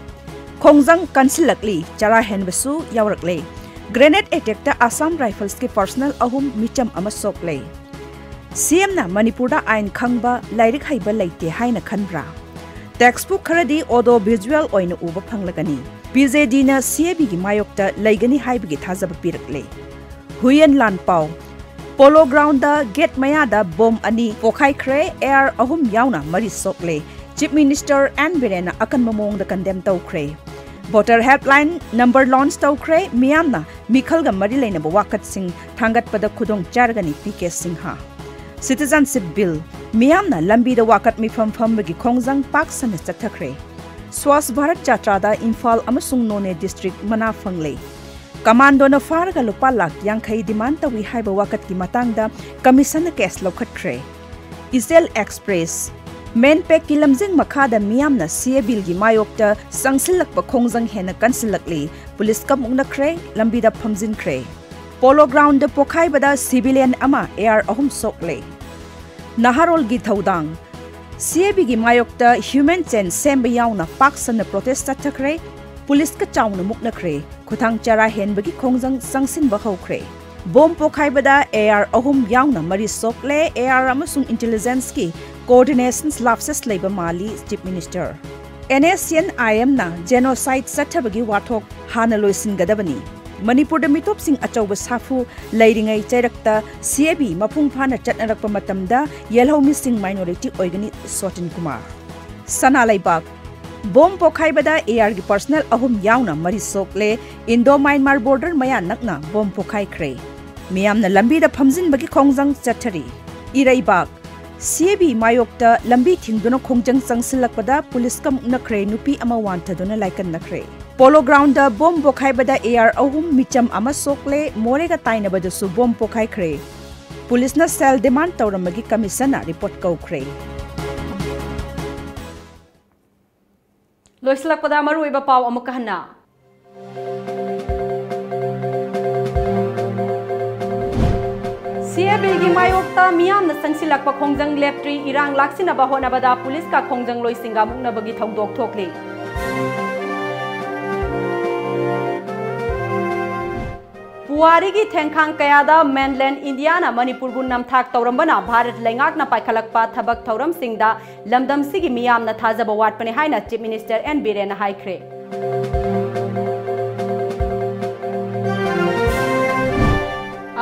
ꯈꯣꯡꯖꯪ ꯀꯟꯁꯤꯜꯂꯛꯂꯤ, ꯆꯔꯥ ꯍꯦꯟꯕꯁꯨ ꯌꯥꯎꯔꯛꯂꯦ꯫ Grenade attackꯇ Assam Riflesꯀꯤ personnel ꯑꯍꯨꯝ, ꯃꯤꯆꯝ ꯑꯃ ꯁꯣꯛꯂꯦ꯫ ꯁꯤ ꯑꯦꯝꯅ ꯃꯅꯤꯄꯨꯔꯗ ꯑꯥꯏꯟ ꯈꯪꯕ, ꯂꯥꯏꯔꯤꯛ ꯍꯩꯕ ꯂꯩꯇꯦ ꯍꯥꯏꯅ ꯈꯟꯕ꯭ꯔꯥ? ꯇꯦꯛꯁꯕꯨꯛ ꯈꯔꯗꯤ ꯑꯣꯗꯤꯑꯣ ꯚꯤꯖꯨꯑꯦꯜ ꯑꯣꯏꯅ ꯎꯕ ꯐꯪꯂꯒꯅꯤ꯫ ꯕꯤ ꯖꯦ ꯗꯤꯅ ꯁꯤ ꯑꯦ ꯕꯤꯒꯤ ꯃꯥꯌꯣꯛꯇ ꯂꯩꯒꯅꯤ ꯍꯥꯏꯕꯒꯤ ꯊꯥꯖꯕ ꯄꯤꯔꯛꯂꯦ꯫ ꯍꯨꯏꯌꯦꯟ ꯂꯥꯟꯄꯥꯎ꯫ ꯄꯣꯂꯣ ꯒ꯭ꯔꯥꯎꯟꯗ ꯒꯦꯠ ꯃꯌꯥꯗ ꯕꯣꯝ ꯑꯅꯤ ꯄꯣꯈꯥꯏꯈ꯭ꯔꯦ, ꯑꯦ ꯑꯥꯔ ꯑꯍꯨꯝ ꯌꯥꯎꯅ ꯃꯔꯤ ꯁꯣꯛꯂꯦ꯫ ꯆꯤꯐ ꯃꯤꯅꯤꯁꯇꯔ ꯑꯦꯟ ꯕꯤꯔꯦꯟꯅ ꯑꯀꯟꯕ ꯃꯑꯣꯡꯗ ꯀꯟꯗꯦꯝ ꯇꯧꯈ꯭ꯔꯦ꯫ ꯚꯣꯇꯔ ꯍꯦꯜꯞꯂꯥꯏꯟ ꯅꯝꯕꯔ ꯂꯣꯟꯆ ꯇꯧꯈ꯭ꯔꯦ, ꯃꯤꯌꯥꯝꯅ ꯃꯤꯈꯜꯒ ꯃꯔꯤ ꯂꯩꯅꯕ ꯋꯥꯀꯠꯁꯤꯡ ꯊꯥꯡꯒꯠꯄꯗ ꯈꯨꯗꯣꯡ ꯆꯥꯔꯒꯅꯤ, P K Singh. Citizenship bill, ꯃꯤꯌꯥꯝꯅ ꯂꯝꯕꯤꯗ ꯋꯥꯀꯠ ꯃꯤꯐꯝ ꯐꯝꯕꯒꯤ ꯈꯣꯡꯖꯪ ꯄꯥꯛ ꯁꯟꯅ ꯆꯠꯊꯈ꯭ꯔꯦ꯫ ꯁ꯭ꯋꯥꯁ ꯚꯥꯔꯠ ꯖꯥꯇ꯭ꯔꯥꯗ ꯏꯝꯐꯥꯜ ꯑꯃꯁꯨꯡ ꯅꯣꯅꯦ ꯗꯤꯁꯇ꯭ꯔꯤꯛ ꯃꯅꯥ ꯐꯪꯂꯦ꯫ ꯀꯃꯥꯟꯗꯣꯅ ꯐꯥꯔꯒ ꯂꯨꯄꯥ ꯂꯥꯈ ꯌꯥꯡꯈꯩ ꯗꯤꯃꯥꯟ ꯇꯧꯏ ꯍꯥꯏꯕ ꯋꯥꯀꯠꯀꯤ ꯃꯇꯥꯡꯗ ꯀꯃꯤꯁꯟꯅ ꯀꯦꯁ ꯂꯧꯈꯠꯈ꯭ꯔꯦ꯫ ꯏꯆꯦꯜ ꯑꯦꯛꯁꯄ꯭ꯔꯦꯁ, ꯃꯦꯟꯄꯦꯛꯀꯤ ꯂꯝꯖꯤꯡ ꯃꯈꯥꯗ ꯃꯤꯌꯥꯝꯅ ꯁꯤ ꯑꯦ ꯕꯤꯜꯒꯤ ꯃꯥꯌꯣꯛꯇ ꯆꯪꯁꯤꯜꯂꯛꯄ ꯈꯣꯡꯖꯪ ꯍꯦꯟꯅ ꯀꯟꯁꯤꯜꯂꯛꯂꯤ, ꯄꯨꯂꯤꯁꯀ ꯃꯨꯛꯅꯈ꯭ꯔꯦ, ꯂꯝꯕꯤꯗ ꯐꯝꯖꯤꯟꯈ꯭ꯔꯦ꯫ ꯄꯣꯂꯣ ꯒ꯭ꯔꯥꯎꯟꯗ ꯄꯣꯈꯥꯏꯕꯗ ꯁꯤꯚꯤꯂꯤꯌꯟ ꯑꯃ, ꯑꯦ ꯑꯥꯔ ꯑꯍꯨꯝ ꯁꯣꯛꯂꯦ꯫ ꯅꯍꯥꯔꯣꯜꯒꯤ ꯊꯧꯗꯥꯡ, ꯁꯤ ꯑꯦ ꯕꯤꯒꯤ ꯃꯥꯌꯣꯛꯇ ꯍ꯭ꯌꯨꯃꯦꯟ ꯆꯦꯟ ꯁꯦꯝꯕ ꯌꯥꯎꯅ ꯄꯥꯛ ꯁꯟꯅ ꯄ꯭ꯔꯣꯇꯦꯁ ꯆꯠꯊꯈ꯭ꯔꯦ, ꯄꯨꯂꯤꯁꯀ ꯆꯥꯎꯅ ꯃꯨꯛꯅꯈ꯭ꯔꯦ, ꯈꯨꯊꯥꯡ ꯆꯔꯥ ꯍꯦꯟꯕꯒꯤ ꯈꯣꯡꯖꯪ ꯆꯪꯁꯤꯟꯕ ꯍꯧꯈ꯭ꯔꯦ꯫ ꯕꯣꯝ ꯄꯣꯈꯥꯏꯕꯗ ꯑꯦ ꯑꯥꯔ ꯑꯍꯨꯝ ꯌꯥꯎꯅ ꯃꯔꯤ ꯁꯣꯛꯂꯦ, ꯑꯦ ꯑꯥꯔ ꯑꯃꯁꯨꯡ ꯏꯟꯇꯦꯂꯤꯖꯦꯟꯁꯀꯤ ꯀꯣꯑꯣꯔꯗꯤꯅꯦꯁꯟ ꯂꯥꯞꯁꯦꯁ ꯂꯩꯕ ꯃꯥꯜꯂꯤ, chief minister. And S C and ꯑꯥꯏ ꯑꯦꯝꯅ ꯖꯦꯅꯣꯁꯥꯏꯗ ꯆꯠꯊꯕꯒꯤ ꯋꯥꯊꯣꯛ ꯍꯥꯟꯅ ꯂꯣꯏꯁꯤꯟꯒꯗꯕꯅꯤ꯫ ꯃꯅꯤꯄꯨꯔꯗ ꯃꯤꯇꯣꯞꯁꯤꯡ ꯑꯆꯧꯕ ꯁꯥꯐꯨ ꯂꯩꯔꯤꯉꯩ ꯆꯩꯔꯛꯇ ꯁꯤ ꯑꯦ ꯕꯤ ꯃꯄꯨꯡ ꯐꯥꯅ ꯆꯠꯅꯔꯛꯄ ꯃꯇꯝꯗ ꯌꯦꯜꯍꯧꯃꯤꯁꯤꯡ ꯃꯥꯏꯅꯣꯔꯤꯇꯤ ꯑꯣꯏꯒꯅꯤ, ꯁꯣꯇꯤꯟ ꯀꯨꯃꯥꯔ꯫ ꯁꯅꯥ ꯂꯩꯕꯥꯛ꯫ ꯕꯣꯝ ꯄꯣꯈꯥꯏꯕꯗ ꯑꯦ ꯑꯥꯔꯒꯤ ꯄꯔꯁꯅꯦꯜ ꯑꯍꯨꯝ ꯌꯥꯎꯅ ꯃꯔꯤ ꯁꯣꯛꯂꯦ, ꯏꯟꯗꯣ ꯃ꯭ꯌꯥꯟꯃꯥꯔ ꯕꯣꯔꯗꯔ ꯃꯌꯥ ꯅꯛꯅ ꯕꯣꯝ ꯄꯣꯈꯥꯏꯈ꯭ꯔꯦ꯫ ꯃꯤꯌꯥꯝꯅ ꯂꯝꯕꯤꯗ ꯐꯝꯖꯤꯟꯕꯒꯤ ꯈꯣꯡꯖꯪ ꯆꯠꯊꯔꯤ꯫ ꯏꯔꯩꯕꯥꯛ꯫ ꯁꯤ ꯑꯦ ꯕꯤ ꯃꯥꯌꯣꯛꯇ ꯂꯝꯕꯤ ꯊꯤꯡꯗꯨꯅ ꯈꯣꯡꯖꯪ ꯆꯪꯁꯤꯜꯂꯛꯄꯗ ꯄꯨꯂꯤꯁꯀ ꯃꯨꯛꯅꯈ꯭ꯔꯦ, ꯅꯨꯄꯤ ꯑꯃ ꯋꯥꯟꯊꯗꯨꯅ ꯂꯥꯏꯀꯠꯅꯈ꯭ꯔꯦ꯫ ꯄꯣꯂꯣ ꯒ꯭ꯔꯥꯎꯟꯗ ꯕꯣꯝ ꯄꯣꯈꯥꯏꯕꯗ ꯑꯦ ꯑꯥꯔ ꯑꯍꯨꯝ, ꯃꯤꯆꯝ ꯑꯃ ꯁꯣꯛꯂꯦ, ꯃꯣꯔꯦꯒ ꯇꯥꯏꯅꯕꯗꯁꯨ ꯕꯣꯝ ꯄꯣꯈꯥꯏꯈ꯭ꯔꯦ꯫ ꯄꯨꯂꯤꯁꯅ ꯁꯦꯜ ꯗꯤꯃꯥꯟ ꯇꯧꯔꯝꯕꯒꯤ ꯀꯃꯤꯁꯟꯅ ꯔꯤꯄꯣꯔꯠ ꯀꯧꯈ꯭ꯔꯦ꯫ ꯂꯣꯏꯁꯤꯜꯂꯛꯄꯗ ꯃꯔꯨꯑꯣꯏꯕ ꯄꯥꯎ ꯑꯃꯨꯛꯀ ꯍꯟꯅ꯫ ꯁꯤ ꯑꯦ ꯕꯤꯜꯒꯤ ꯃꯥꯌꯣꯛꯇ ꯃꯤꯌꯥꯝꯅ ꯆꯪꯁꯤꯜꯂꯛꯄ ꯈꯣꯡꯖꯪ ꯂꯦꯞꯇ꯭ꯔꯤ, ꯏꯔꯥꯡ ꯂꯥꯛꯁꯤꯟꯅꯕ ꯍꯣꯠꯅꯕꯗ ꯄꯨꯂꯤꯁꯀ ꯈꯣꯡꯖꯪꯂꯣꯏꯁꯤꯡꯒ ꯃꯨꯛꯅꯕꯒꯤ ꯊꯧꯗꯣꯛ ꯊꯣꯛꯂꯤ꯫ ꯄꯨꯋꯥꯔꯤꯒꯤ ꯊꯦꯡꯈꯥꯡ ꯀꯌꯥꯗ mainland Indiaꯅ ꯃꯅꯤꯄꯨꯔꯕꯨ ꯅꯝꯊꯥꯛ ꯇꯧꯔꯝꯕꯅ ꯚꯥꯔꯠ ꯂꯩꯉꯥꯛꯅ ꯄꯥꯏꯈꯠꯂꯛꯄ ꯊꯕꯛ ꯊꯧꯔꯝꯁꯤꯡꯗ ꯂꯝꯗꯝꯁꯤꯒꯤ ꯃꯤꯌꯥꯝꯅ ꯊꯥꯖꯕ ꯋꯥꯠꯄꯅꯤ ꯍꯥꯏꯅ Chief Minister ꯑꯦꯟ ꯕꯤꯔꯦꯟꯅ ꯍꯥꯏꯈ꯭ꯔꯦ꯫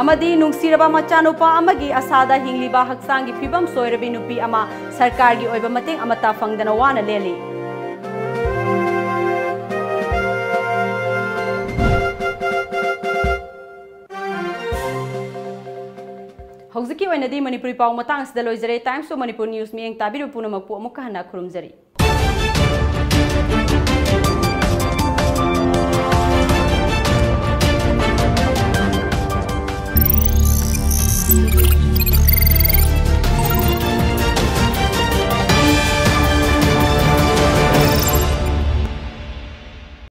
ꯑꯃꯗꯤ ꯅꯨꯡꯁꯤꯔꯕ ꯃꯆꯥꯅꯨꯄꯥ ꯑꯃꯒꯤ ꯑꯁꯥꯗ ꯍꯤꯡꯂꯤꯕ ꯍꯛꯆꯥꯡꯒꯤ ꯐꯤꯕꯝ ꯁꯣꯏꯔꯕꯤ ꯅꯨꯄꯤ ꯑꯃ ꯁꯔꯀꯥꯔꯒꯤ ꯑꯣꯏꯕ ꯃꯇꯦꯡ ꯑꯃꯠꯇ ꯐꯪꯗꯅ ꯋꯥꯅ ꯂꯦꯜꯂꯤ꯫ ꯍꯧꯖꯤꯛꯀꯤ ꯑꯣꯏꯅꯗꯤ ꯃꯅꯤꯄꯨꯔꯤ ꯄꯥꯎ ꯃꯇꯥꯡ ꯑꯁꯤꯗ ꯂꯣꯏꯖꯔꯦ꯫ Times of Manipur News ꯃꯤꯠꯌꯦꯡ ꯇꯥꯕꯤꯔꯤꯕ ꯄꯨꯝꯅꯃꯛꯄꯨ ꯑꯃꯨꯛꯀ ꯍꯟꯅ ꯈꯨꯔꯨꯝꯖꯔꯤ꯫